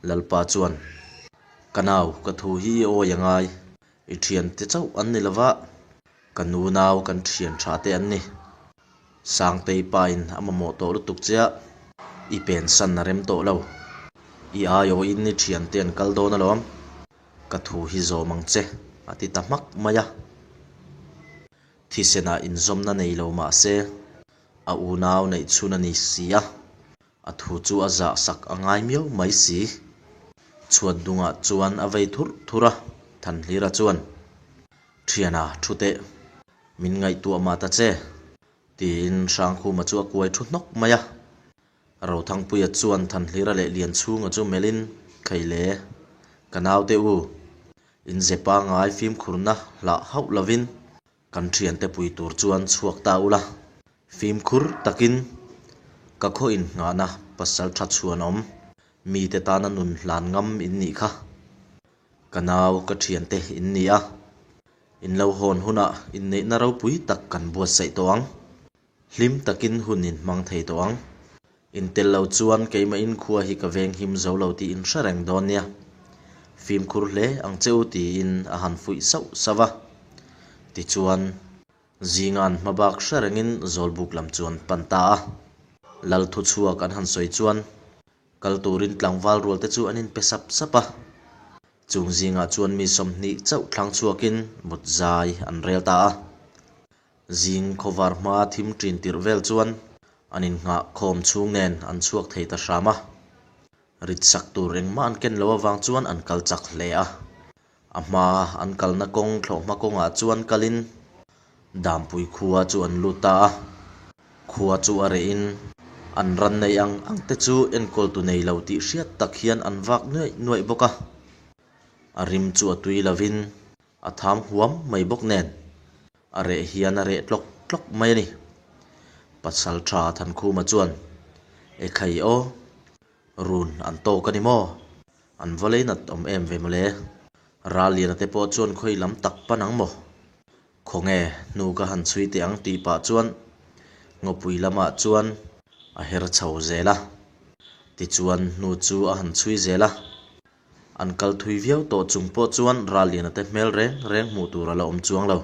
Lalpa chuan, Ka nau, ka thu hi i awi a ngai, i thiante chauh an ni lova, ka nu nau kan thian tha te an ni. Sangtei pain a mamawh tawh lutuk che a, i pensan a rem tawh lo. I aiawhin i thiante an kal dawn alawm, ka thu hi zawm ang che, a ti ta hmak mai a. Thisenah inzawmna nei lo mah se, a unau neih chhun a ni si a, a thu chu a zah sak a ngai miau mai si. Chhuat dungah chuan a vei thurh thurh a, Thanhlira chuan, Thiana, thu teh. Min ngaihtuah mah ta che, tiin Hrangkhuma chu a kuai thu hnawk mai a. Rothangpuia chuan Thanhlira leh Lianchhunga chu melhin, Khaile, ka naute u, inze pangai fimkhurna hlah hauh lovin kan thiante pui tur chuan chhuak ta ula. Fimkhur takin ka khaw innghahna pasal tha chhuanawm mite tana nun hlan ngam in nih kha. Ka nau ka thiante in ni a. In lo hawn hunah inneihna ropui tak kan buatsaih tawh ang. Hlim takin hun in hmang thei tawh ang. In tel lo chuan keimah in khua hi ka veng him zo lo tih in hre reng dawn nia. Fimkhur hle ang che u tiin a han fuih sauh sauh a. Tichuan, zinga an hma bak hre rengin Zawlbuk lam chu an pan ta a. Lal thuchhuak an han sawi chuan Kal turin tlangval rual te chu an inpe sap sap a, chung zingah chuan mi 20 chauh thlang chhuakin mut zai an rel ta a. Zing khawvar hma thim ṭin tirh vel chuan an innghah khawm chhung nen an chhuak thei ta hram a. Rit sak tur engmah an ken loh avang chuan an kal chak hle a. A hma an kalna kawng thlawhhma kawngah chuan kalin Dampui khua chu an lut ta a. Khua chu a rehin an ran nei ang ang te chu enkawltu nei lo tih hriat tak hian an vak nuaih nuaih bawk a. A rim chu a tui lovin a tham huam mai bawk nen a reh hian a reh tlawk tlawk mai a ni. Pasal tha Thankhuma chuan, Ekhai aw, run an tawk a ni maw? An va lei nat awm em ve mawle. Ralliana te pawh chuan khawi lam tak pan ang maw? Khawnge hnu ka han chhui teh ang tih pah chuan ngawpui lamah chuan a her chho zel a. Tichuan hnu chu a han chhui zel a. An kal thui viau tawh chung pawh chuan Ralliana te hmel reng reng hmuh tur a la awm chuang lo.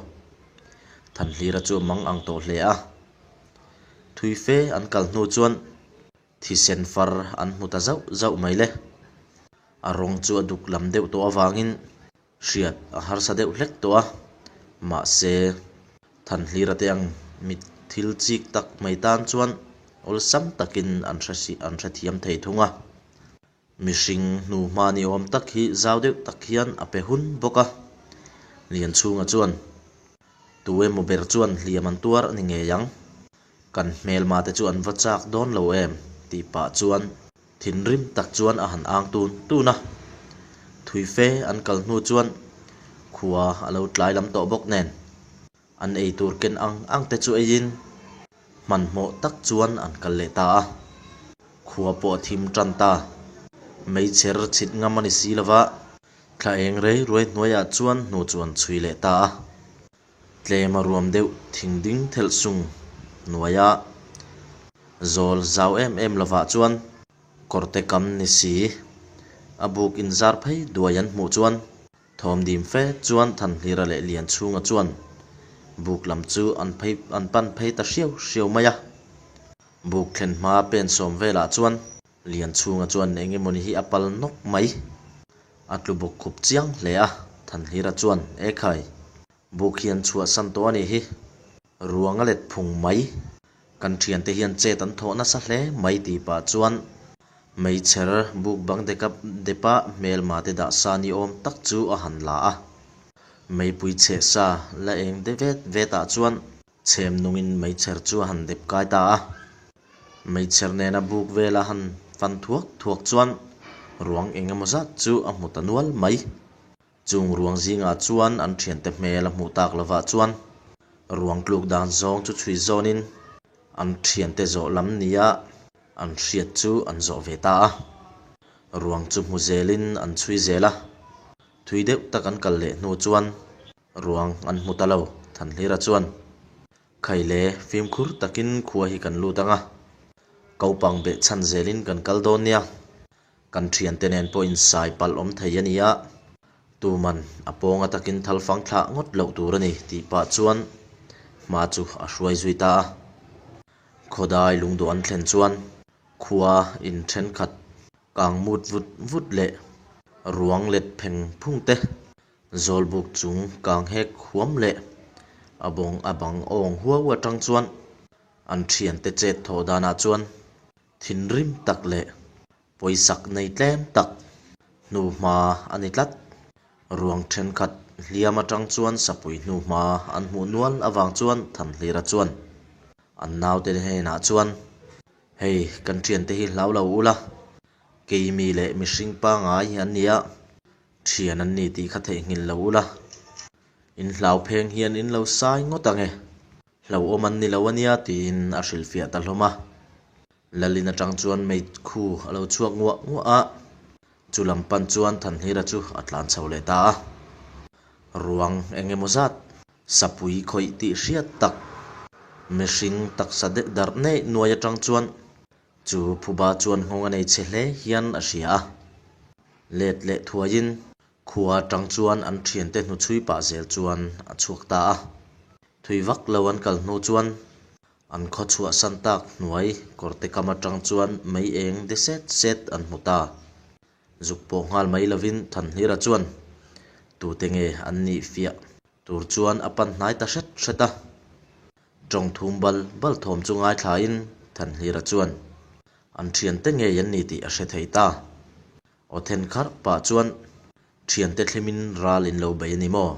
Thanhlira chu a mang ang tawh hle a. Thui fe an kal hnu chuan thisen far an hmu ta zauh zauh mai le. A rawng chu a duk lam deuh tawh avangin hriat a harsa deuh hlek tawh a, mahse Thanhlira te ang mit thil chik tak mai tan chuan awlsam takin an hre an hrethiam thei thung a. Mihring hnuhma ni awm tak hi zau deuh tak hian a pe hun bawk a, Lianchhunga chuan tu emaw ber chuan hliam an tuar a ni ngei ang, kan hmelma te chu an va chak dawn lo em tih pah chuan thinrim tak chuan a han ang tun tun a. Thui fe an kal hnu chuan khua a lo tlai lam tawh bawk nen. An ei tur ken ang ang te chu eiin hmanhmawh tak chuan an kal leh ta a. Khua pawh a thim tan ta. Meichher chhit ngam a ni si lova, thla eng rei ruai hnuaiah chuan hnu chu an chhui leh ta a. Tlem a ruam deuh thing ding thelh sung hnuaia zawl zau em em lovah chuan kawrte kam ni si a buk inzar phei duai an hmuh chuan Thawm dim fe chuan Thanhlira leh Lianchhunga chuan buk lam chu an phei an pan phei ta hriau hriau mai a. Buk thlen hma pen sawm velah chuan Lianchhunga chuan eng emawni hi a pal nawk mai. A tlu bawk khup chiang hle a, Thanhlira chuan, Ekhai, buk hi an chhuahsan tawh a nih hi. Ruang a let phung mai. Kan thiante hian chet an thawh nasa hle mai tih pah chuan meichher buk bang deka depa hmelma te dah sa ni awm tak chu a han la a. Meipui chheh sa la eng de vet vet ah chuan chhem nungin meichher chu a han dep kai ta a. Meichher nena buk vela han fan thuak thuak chuan ruang eng emaw zat chu a hmu ta nual mai. Chung ruang zingah chuan an thiante hmel a hmuh tak lovah chuan ruang tluk dan zawng chu chhui zawnin an thiante zawh lam nia an hriat chu an zawh ve ta a. Ruang chu hmu zelin an chhui zel a, thui deuh tak an kal leh hnu chuan ruang an hmu ta lo, Thanhlira chuan Khaile fimkhur takin khua hi kan lut ang a, kopang behchhan zelin kan kal dawn nia. Kan thiante nen pawh insai palh awm thei a ni a, tuman a pawnga takin thal fang thlah ngawt loh tur a ni tih pah chuan hma chu a hruai zui ta a. Khawdai lungduh an thlen chuan khua in thenkhat kang mut vut vut leh ruang let pheng phung te, zawlbuk chung kang hek huam leh a bawng a bang awng huau atang chuan an thiante chet thawh danah chuan Thinrim tak leh pawisak nei tlem tak hnuhma a ni tlat. Ruang thenkhat hliam atang chuan sapui hnuhma an hmuh nual avang chuan Thanhlira chuan an naute hnenah chuan, Hei kan thiante hi hlau lo ula, keimi leh mihring pangngai an nia, thian an ni tih kha theihnghilh lo ula, in hlau pheng hian in lo sai ngawt ang e. Hlauhawm an ni lo a nia tiin a hrilhfiah ta hlawm a. Lalin atang chuan meikhu a lo chhuak nguah nguah a, chu lam pan chuan Thanhlira chu a tlan chho leh ta a. Ruang eng emaw zat, sapui khawih tih hriat tak, mihring taksa deuh darh neih nuai atang chuan chu phuba chuan nghawng a nei chhe hle hian a hria a. Let leh thuaiin Khua atang chuan an thiante hnuchhui pah zel chuan a chhuak ta a. Thui vak lo an kal hnu chuan an khaw chhuahsan tak hnuai kawrte kam atang chuan mei eng de set set an hmu ta. Zuk pawh nghal mai lovin Thanhlira chuan tute nge an nih fiah tur chuan a pan hnai ta hret hret a. Tawng thum bal bal thawm chu ngaithlain Thanhlira chuan an thiante ngei an ni tih a hre thei ta. Aw then kharh pah chuan thiante thlimin ral in lo bei a ni maw?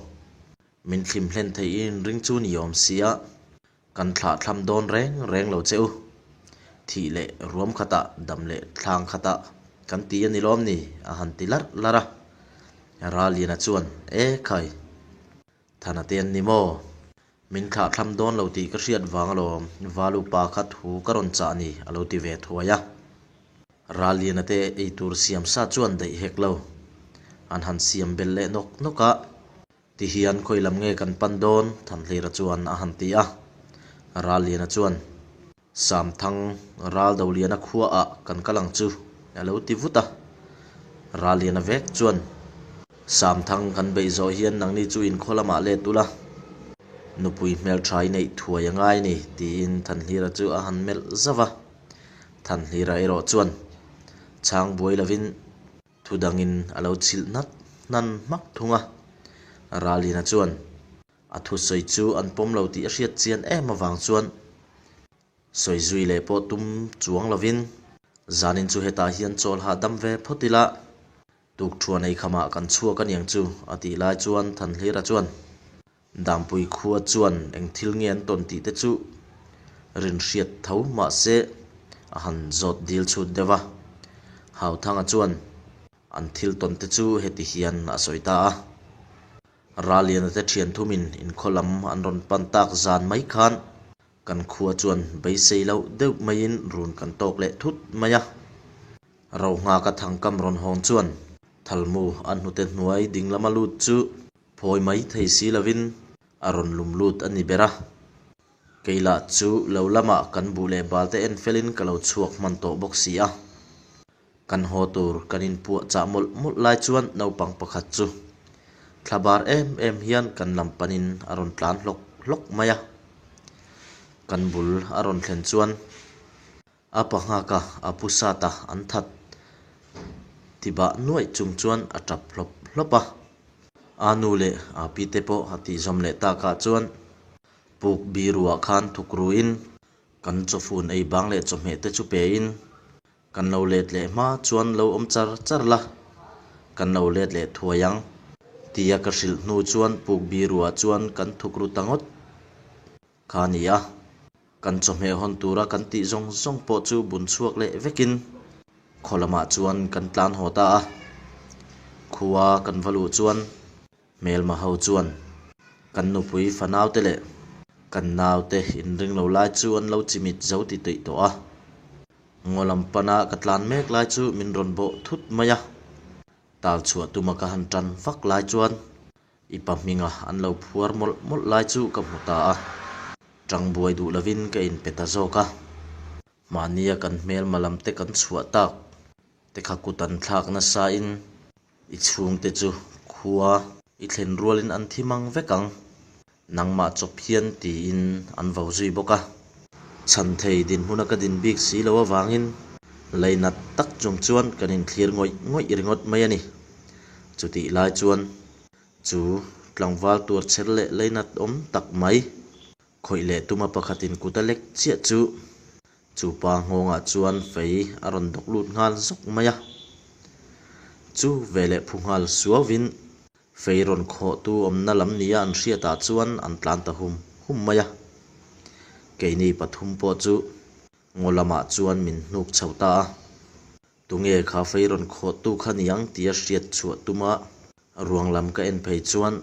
Min thlim hlen theih i inring chu ni awm si a, kan thlah thlam dawn reng reng lo che u. Thih leh ruam khatah dam leh thlang khatah kan ti a ni lawm ni? a han ti larh larh a. Ralliana chuan, E khai! Thana te an ni maw? Min thlah thlam dawn lo tih ka hriat vang alawm, Valu pa kha thu ka rawn chah ni a lo ti ve thuai a. Ralliana te eitur siam sa chuan daih hek lo. An han siam belh leh nawk nawk a, tihian khawi lam nge kan pan dawn Thanhlira chuan a han ti a. Ralliana chuan. Samthang ral Doliana khuaah kan kal ang chu a lo ti vut a. Ralliana vek chuan, Samthang kan beih zawh hian nangni chu inkhaw lamah let ula. Nupui hmeltha i neih thuai a ngai a ni, tiin Thanhlira chu a han melh zauh va. Thanhlira erawh chuan chhang buai lovin thu dangin a lo chhilh hnat hnan hmak thung a. Ralina chuan a thusawi chu an pawm lo tih a hriat chian em avang chuan Sawi zui leh pawh tum chuang lovin zanin chu hetah hian chawl hahdam ve phawt ila, tukthuan ei khamah kan chhuak a niang chu a tih lai chuan Thanhlira chuan Dampui khua chuan eng thil nge an tawn tih te chu rin hriat tho mahse a han zawt dil chhut deuh a. Hauthanga chuan an thil tawn te chu heti hian a sawi ta a. Raliana te thian thumin inkhaw lam an rawn pan tak zan mai khan Kan khua chuan beisei loh deuh maiin run kan tawk leh thut mai a. Rohnghaka thangkam rawn hawn chuan Thalmu a hnute hnuai ding lama lut chu phawi mai thei si lovin a rawn lum lut a ni ber a. Kei lah chu lo lamah kan buh leh bal te en felin ka lo chhuak hman tawh bawk si a. Kan haw tur kan inpuah chah mawlh mawlh lai chuan naupang pakhat chu thla bar em em hian kan lam panin a rawn tlan hlawk hlawk mai a. Kan bul a rawn thlen chuan a pa nghaka a pu sata an that ti bah nuaih chung chuan a tap hlawp hlawp a. A nu leh a pi te pawh a tihzawm leh takah chuan puk biruah khan thukruin kan chawfun ei bang leh chawhmeh te chu pein Kan lo let leh hma chuan lo awm char char la, kan lo let leh thuai ang. Tia ka hrilh hnu chuan puk biruah chuan kan thuk ru ta ngawt kha a ni a. Kan chawhmeh hawn tura kan tih zawng zawng pawh chu bun chhuak leh vekin khaw lamah chuan kan tlan haw ta a. Khua kan va luh chuan Hmelma ho chuan kan nupui fanaute leh kan naute inring lo lai chu an lo chimit zo ti tih tawh a. Ngaw lam pana ka tlan mek lai chu min rawn bawh thut mai a. Tal chhuah tuma ka han tan vak lai chuan i pa hminga an lo phuar mawlh mawlh lai chu ka hmu ta a. Tang buai duh lovin ka inpe ta zawk a. Mahnia kan hmelma lam te kan chhuah tak te kha kut an thlak nasa in I chhungte chu khua i thlen rualin an thi mang vek ang, nangmah chawp hian tiin an vo zui bawk a. Chhan thei dinhmuna ka din bik si lo avangin leinat tak chung chuan kan inthlir ngawih ngawih ringawt mai a ni. Chutih lai chuan chu tlangval tuar chher leh leinat awm tak mai Khawih leh tuma pakhatin kut a lek chiah chu chu pa nghawngah chuan fei a rawn dawk lut nghal zawk mai a. Chu veleh phu nghal suauvin fei rawn khawhtu awmna lam nia an hriatah chuan an tlan ta hum hum mai a. Keini pathum pawh chu ngaw lamah chuan min hnuk chho ta a. Tunge kha fei rawn khawhtu kha niang tia hriat chhuah tuma Ruang lam ka en phei chuan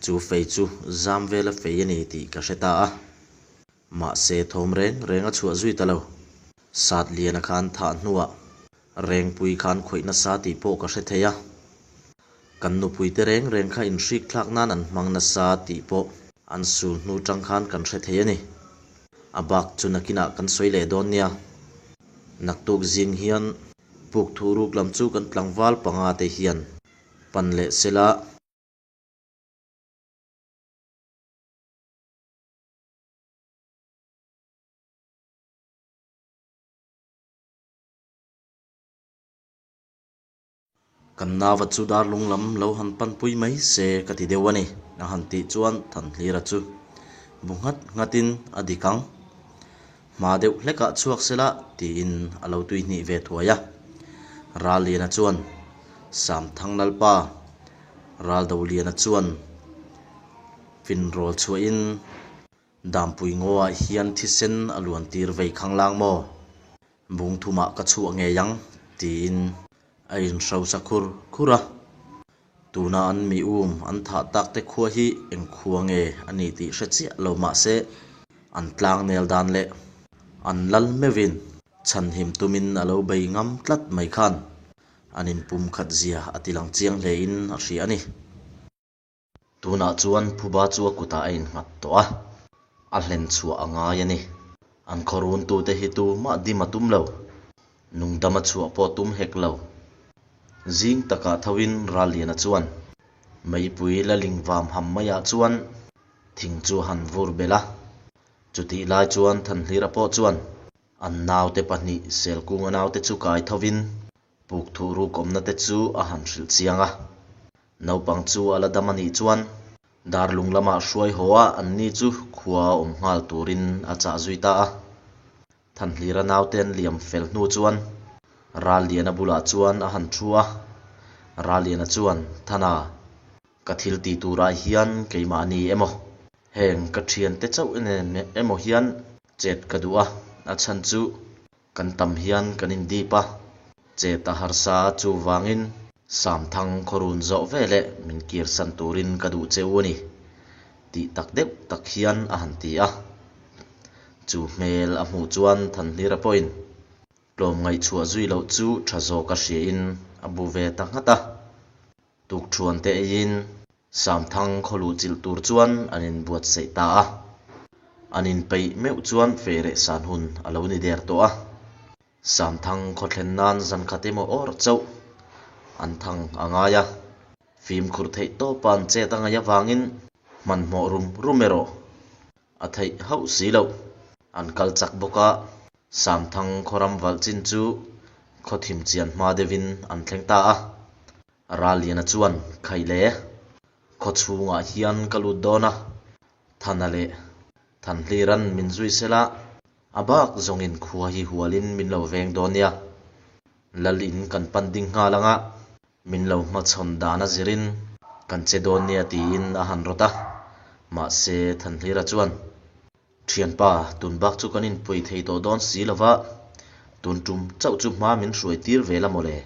chu fei chu zam vela fei a ni tih ka hre ta a. Mahse thawm reng reng a chhuah zui ta lo. Sat liana khan thah hnuah Rengpui khan khawih nasa tih pawh ka hre thei a. Kan nupuite reng reng kha inhrik thlak nan an hmang nasa tih pawh an sul hnu tang khan kan hre thei a ni. A bak chu nakinah kan sawi leh dawn nia. Naktuk zing hian Puk thu ruk lam chu kan tlangval panga te hian pan leh sela. Kan nava chu darlung lam lo han panpui mai se ka ti deuh a ni, a han tih chuan Thanhlira chu bu nghat nghatin a dik ang. Hma deuh hlekah chhuak sela tiin a lo tuihnih ve thuai a. Ralliana chuan, Samthang Lalpa, Raldoliana chuan finrawl chhuahin Dampui ngawah hian thisen a luan tir vei khanglang maw? Bung thumah ka chhuah ngei ang, tiin a inhrosa khur khur a. Tuna an mi um an thah tak te khua hi eng khua nge a ni tih hre chiah lo mah se, an tlang nel dan leh an lal meuhin chhanhim tumin a lo bei ngam tlat mai khan an inpum khat zia a ti lang chiang hlein a hria a ni. Tunah chuan phuba chu a kutah a innghat tawh a, a hlen chhuah a ngai a ni. An khawruntute hi tumah dim a tum lo, nungdam a chhuah pawh tum hek lo. Zing takah thoin Ralliana chuan meipui la ling vam ham maiah chuan. Thing chu a han vur belh a. Chutih lai chuan Thanhlira pawh chuan an naute pahnih Selkunga naute chu kai thovin puk thuh ruk awmna te chu a han hrilh chiang a. Naupang chu a la dam a nih chuan Darlung lamah hruai haw a anni chu khua awm nghal turin a chah zui ta a. Thanhlira naute an liam fel hnu chuan Ralliana bulah chuan a han thu a. Ralliana chuan, Thana, ka thil tih turah hian keimahni emaw, heng ka thiante chauh emaw hian chet ka duh a, a chhan chu kan tam hian kan indip a, chet a harsa a chuvangin Samthang khawrun zawh veleh min kirsan turin ka duh che u a ni, tih tak deuh tak hian a han ti a. Chu hmel a hmuh chuan Thanhlira pawhin tlawm ngaihchhuah zui loh chu tha zawk a hriain a bu ve ta nghat a. Tukthuan te eiin Samthang khaw luh chilh tur chuan an inbuatsaih ta a. An inpeih meuh chuan fehreh san hun a lo ni der tawh a. Samthang khaw thlen nan zan khat emaw awr chauh an thang a ngai a. Fimkhur theih tawpa an chet a ngaih avangin hmanhmawh rum rum erawh a theih hauh si loh. An kal chak bawk a, Samthang khaw ram valh chin chu khaw thim chian hma deuhin an thleng ta a. Ralliana chuan, Khaile, khaw chhungah hian ka lut dawn a, Thana leh Thanhliran min zui sela, a bak zawngin khua hi hualin min lo veng dawn nia. Lal in kan pan ding nghal anga min lo hmachhawn dan a zirin kan che dawn nia tiin a han rawt a. Mahse, Thanhlira chuan, Thianpa, tun bak chu kan inpui thei tawh dawn si lova, tun tum chauh chu hma min hruai tir ve la mawle.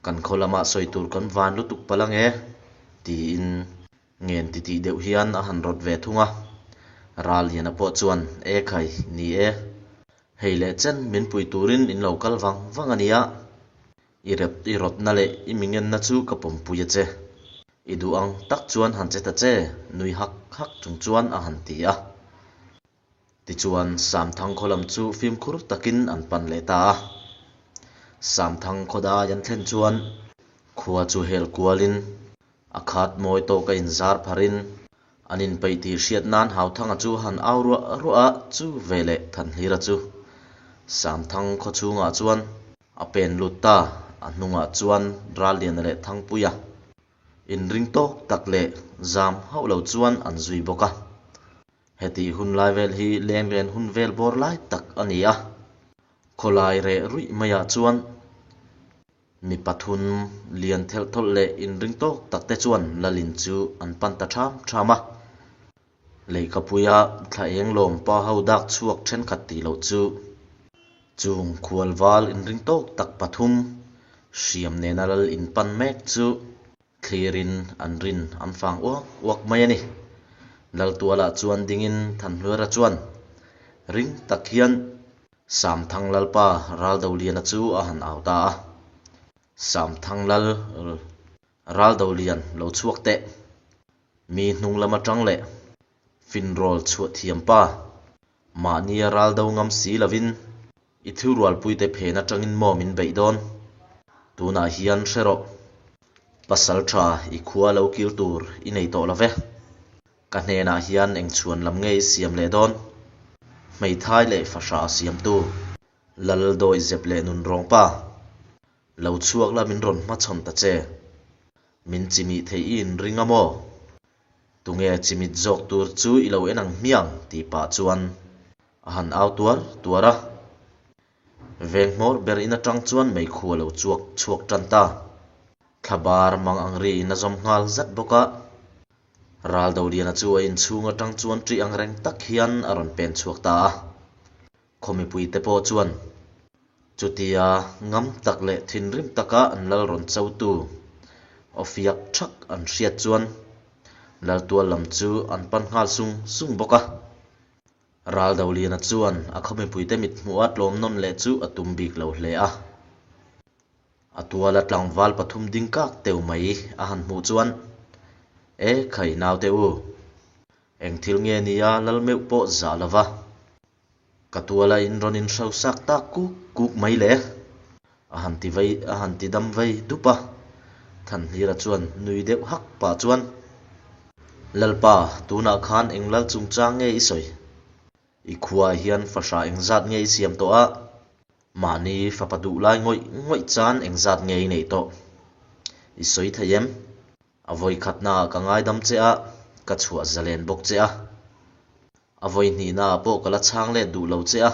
Kan khaw lamah sawi tur kan van lutuk palh ange, tiin ngen titih deuh hian a han rawt ve thung a. Ralliana pawh chuan, E khai, ni e. Hei leh chen min pui turin in lo kal vang vang a nia. I rep, i rawtna leh i mingenna chu ka pawmpui a che. I duh ang tak chuan han che ta che, nui hak hak chung chuan a han ti a. Tichuan, Samthang khaw lam chu fimkhur takin an pan leh ta a. Samthang khaw dai an thlen chuan khua chu hel kualin a khat mawi tawk a inzar pharin an inpeih tih hriat nan Hauthanga chu han au ruah ruah a, chu veleh Thanhlira chu Samthang khaw chhungah chuan a pen lut ta, a hnungah chuan Ralliana leh Thangpuia inring tawk tak leh zam hauh lo chuan an zui bawk a. Hetih hun lai vel hi lenglen hun vel bawr lai tak a ni a, khawlai reh ruih maiah chuan mi pathum lian thelh thawlh leh inring tawk tak te chuan Lalin chu an pan ta ṭham ṭham a. Leihkapuia thla eng lawm pa ho dak chhuak ṭhenkhat tih loh chu chung khualval inring tawk tak pathum hriam nena Lal in pan mek chu Thlirin an rin an fang uak uak mai a ni. Laltualah chuan dingin Thanhluaira chuan ring tak hian Samthang Lalpa Raldoliana chu a han au ta a. Samthang Lal Raldolian lo chhuak teh. Mi hnung lam atang leh finrawl chhuah thiam pa mahnia raldo ngam si lovin I thurualpuite phen atangin maw min beih dawn? Tunah hian hre rawh. Pasal tha i khua lo kir tur i nei tawh lo ve. Ka hnenah hian eng chhuan lam nge i siam leh dawn? Hmeithai leh fahrah a siamtu Lal Dawi Zep leh Nunrawng pa. Lo chhuak la min rawn hmachhawn ta che. Min chimih theih i inring a maw? Tunge chimit zawk tur chu i lo en ang hmiang? tih pah chuan a han au tuar tuar a. Veng hmawr ber in atang chuan meikhu a lo chuak chhuak tan ta. Thlabar mang ang ri in a zawm nghal zat bawk a. Raldoliana chu a inchhung atang chuan ṭih ang reng tak hian a rawn pen chhuak ta a. Khaw mipuite pawh chuan chutia ngam tak leh thinrim taka an lal rawn chotu aw fiak thak an hriat chuan Laltual lam chu an pan nghal sung sung bawk a. Raldoliana chuan a khaw mipuite mithmuha tlawm nawn leh chu a tum bik lo hle a. A tuala tlangval pathum ding kak teu mai a han hmuh chuan, E khai naute u, eng thil nge nia lal meuh pawh zah lova Ka tuala in rawn in hro sak tak kuk kuk mai le. A han ti vei, a han ti dam vei dup a. Thanhlira chuan nui deuh hak pah chuan. Lalpa, tunah khan eng lal chungchang nge i sawi? I khuaah hian fahrah engzat nge i siam tawh a? Mahni fapa duh lai ngawih ngawih chan engzat nge i neih tawh? I sawi thei em? A vawi khatnaah ka ngaidam che a, ka chhuah zalen bawk che a. A vawi hnihnaah pawh ka la chhang let duh lo che a.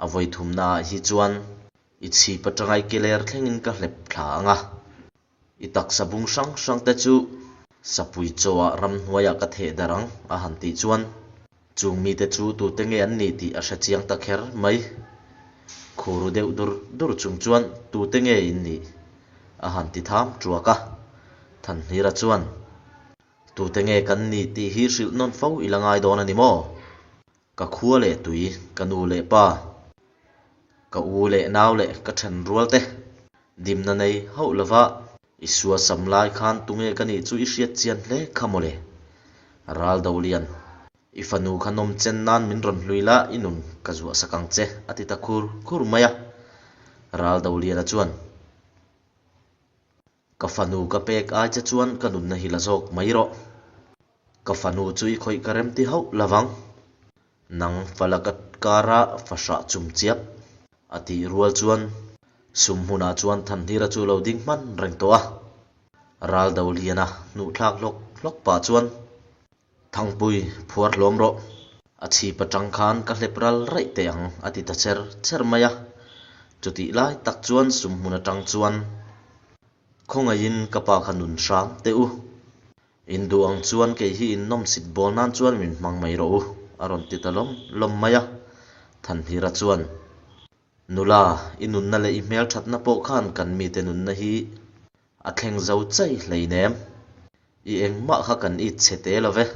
A vawi thumnaah hi chuan i chhip atanga i keler thlengin ka hlep thla ang a. I taksa bung hrang hrang te chu sapui chawah ramhnuaiah ka theh darh ang a han tih chuan chung mite chu tute nge an nih tih a hre chiang ta kher mai. Khuru deuh dur dur chung chuan tute nge in nih a han ti tham tuak a. Thanhlira chuan tute nge kan nih tih hi hrilh nawn fo i la ngai dawn a ni maw? Ka khua leh tui, ka nu leh pa, ka u leh nau leh ka then rual te dimna nei hauh lova i sua sam lai khan tunge ka nih chu i hriat chian hle kha mawle. Ral do lian, i fanu kha nawm chen nan min rawn hlui la i nun ka zuah sak ang che a ti ta khur khur mai a. Ral do liana chuan. Ka fanu ka pek ai che chuan ka nunna hi la zawk mai rawh. Ka fanu chu i khawih ka remti hauh lovang. Nang fala ka kara fahrah chum chiap. A tih rual chuan sum hmunah chuan Thanhlira chu lo ding hman reng tawh a. Ral do liana hnuhthlak hlawk hlawk pah chuan Thangpui, phuar hlawm rawh. A chhip atang khan ka hlep ral raih teh ang, a ti ta cher cher mai a. Chutih lai tak chuan sumhmun atang chuan Khawngaihin ka pa kha nun hram teh u. In duh ang chuan kei hi in nawmsit bawl nan chuan min hmang mai rawh u, a rawn ti ta lawm lawm mai a. Thanhlira chuan, Nula, i nunna leh i hmelthatna pawh khan kan mite nunna hi a thleng zo chai hleinem. I engmah kha kan it chhe te lo ve.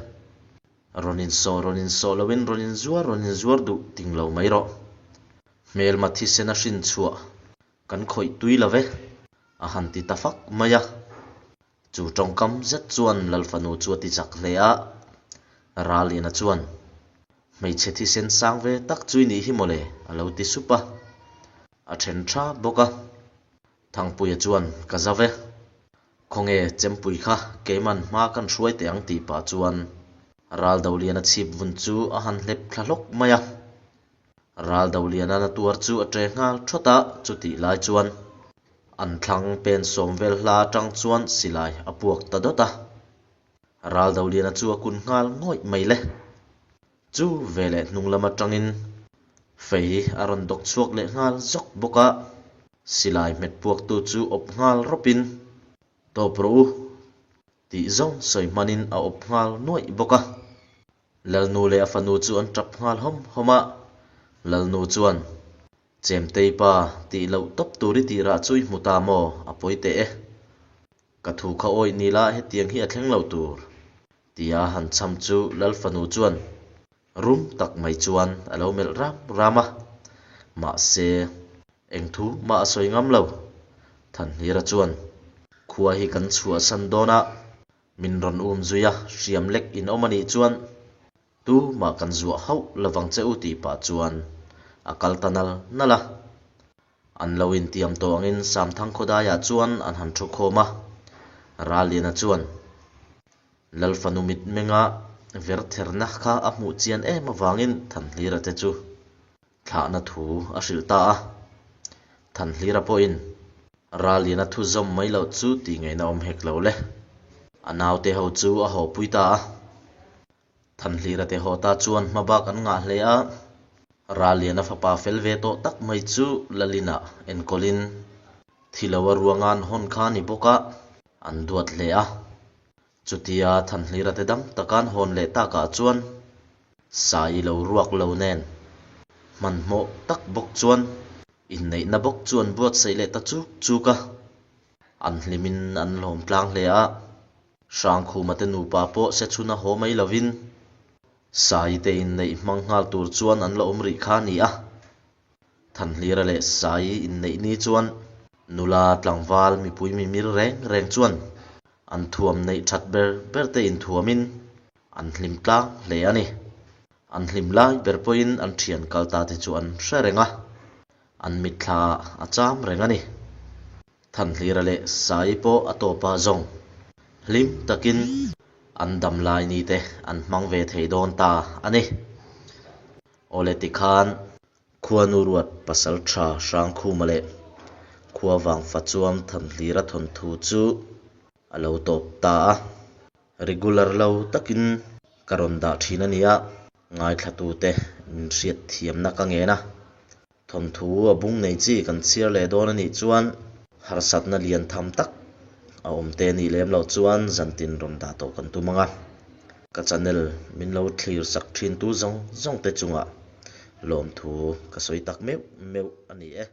Rawn insawh rawn insawh loin rawn inzuar rawn inzuar duh ting lo mai rawh. Hmelma thisen a hrin chhuah kan khawih tui lo ve, a han ti ta fak mai a. Chu tawngkam zet chuan Lalfanu chu a ti chak hle a, Ralliana chuan, Hmeichhe thisen sang ve tak chu i nih hi mawle, a lo ti sup a. A then tha bawk a. Thangpuia chuan, Ka za ve. Khawnge Chempui kha keiman hma kan hruai teh ang tih pah chuan Raldoliana chhip vun chu a han hlep thla hlawk mai a. Raldoliana na tuar chu a ṭe nghal ṭhawt a, chutih lai chuan an thlang pen sawm vel hla aṭang chuan silai a puak ta dawt a. Raldoliana chu a kun nghal ngawih mai le. Chu veleh hnung lam atangin fei a rawn dawk chhuak leh nghal zawk bawk a, silai hmet puaktu chu awp nghal rawpin, Tawp rawh u! tih zawng sawi hmanin a awp nghal nuaih bawk a. Lalnu leh a fanu chu an tap nghal hawm hawm a, Lalnu chuan, Chemtei pa, tih loh tawp tur i tih rah chu i hmu ta maw? A pawi teh e. Ka thu kha awih ni la hetiang hi a thleng lo tur. Tia han chham chu Lal fanu chuan rum tak mai chuan a lo melh ram ram a, mahse eng thu mah a sawi ngam lo. Thanhlira chuan, Khua hi kan chhuahsan dawn a, min rawn um zui a, hriam lek in awm a nih chuan Tu mah kan zuah hauh lovang che u tih pah chuan a kal ta nal nal a. An lo intiam tawh angin Samthang khawdaiah chuan an han thu khawm a. Ralliana chuan Lal fanu mitmenga vertherna kha a hmuh chian em avangin Thanhlira te chu thlahna thu a hrilh ta a. Thanhlira pawhin Ralliana thu zawm mai loh chu tih ngaihna awm hek lo le. A naute ho chu a hawpui ta a. Thanhlira te haw ta chuan hma bak an ngah hle a, Ralliana fapa fel ve tawh tak mai chu Lalina enkawlin thi lo a ruangan hawn kha ni bawk a, an duat hle a. Chutia Thanhlira te dam takan hawn leh takah chuan Sai lo ruak lo nen hmanhmawh tak bawk chuan inneihna bawk chu an buatsaih leh ta chuk chuk a, an hlimin an hlawm tlang hle a. Hrangkhuma te nupa pawh se chhun a haw mai lovin Sai te inneih hmang nghal tur chuan an la awm rih kha a ni a. Thanhlira leh Sai inneih ni chuan nula tlangval mipui mimir reng reng chuan an thuam neih that ber ber te inthuamin an hlim tlang hle a ni. An hlim lai ber pawhin an thian kal ta te chu an hre reng a, an mitthla a cham reng a ni. Thanhlira leh Sai pawh a tawpa zawng hlim takin. An dam lai ni te an hmang ve thei dawn ta a ni. Awle tikhan Khuanu ruat Pasaltha Hrangkhuma leh Khuavang Fachuam Thanhlira thawnthu chu a lo tawp ta a. Regular lo takin ka rawn dah thin a nia, ngaithlatute min hriat thiamna ka ngen a. Thawnthu a bung nei chi kan chhiar leh dawn a nih chuan harsatna lian tham tak a awm te nih lem loh chuan zantin rawn dah tawh kan tum ang a. Ka channel min lo thlir sak thin tu zawng zawng te chungah lawmthu ka sawi tak meuh meuh a ni e.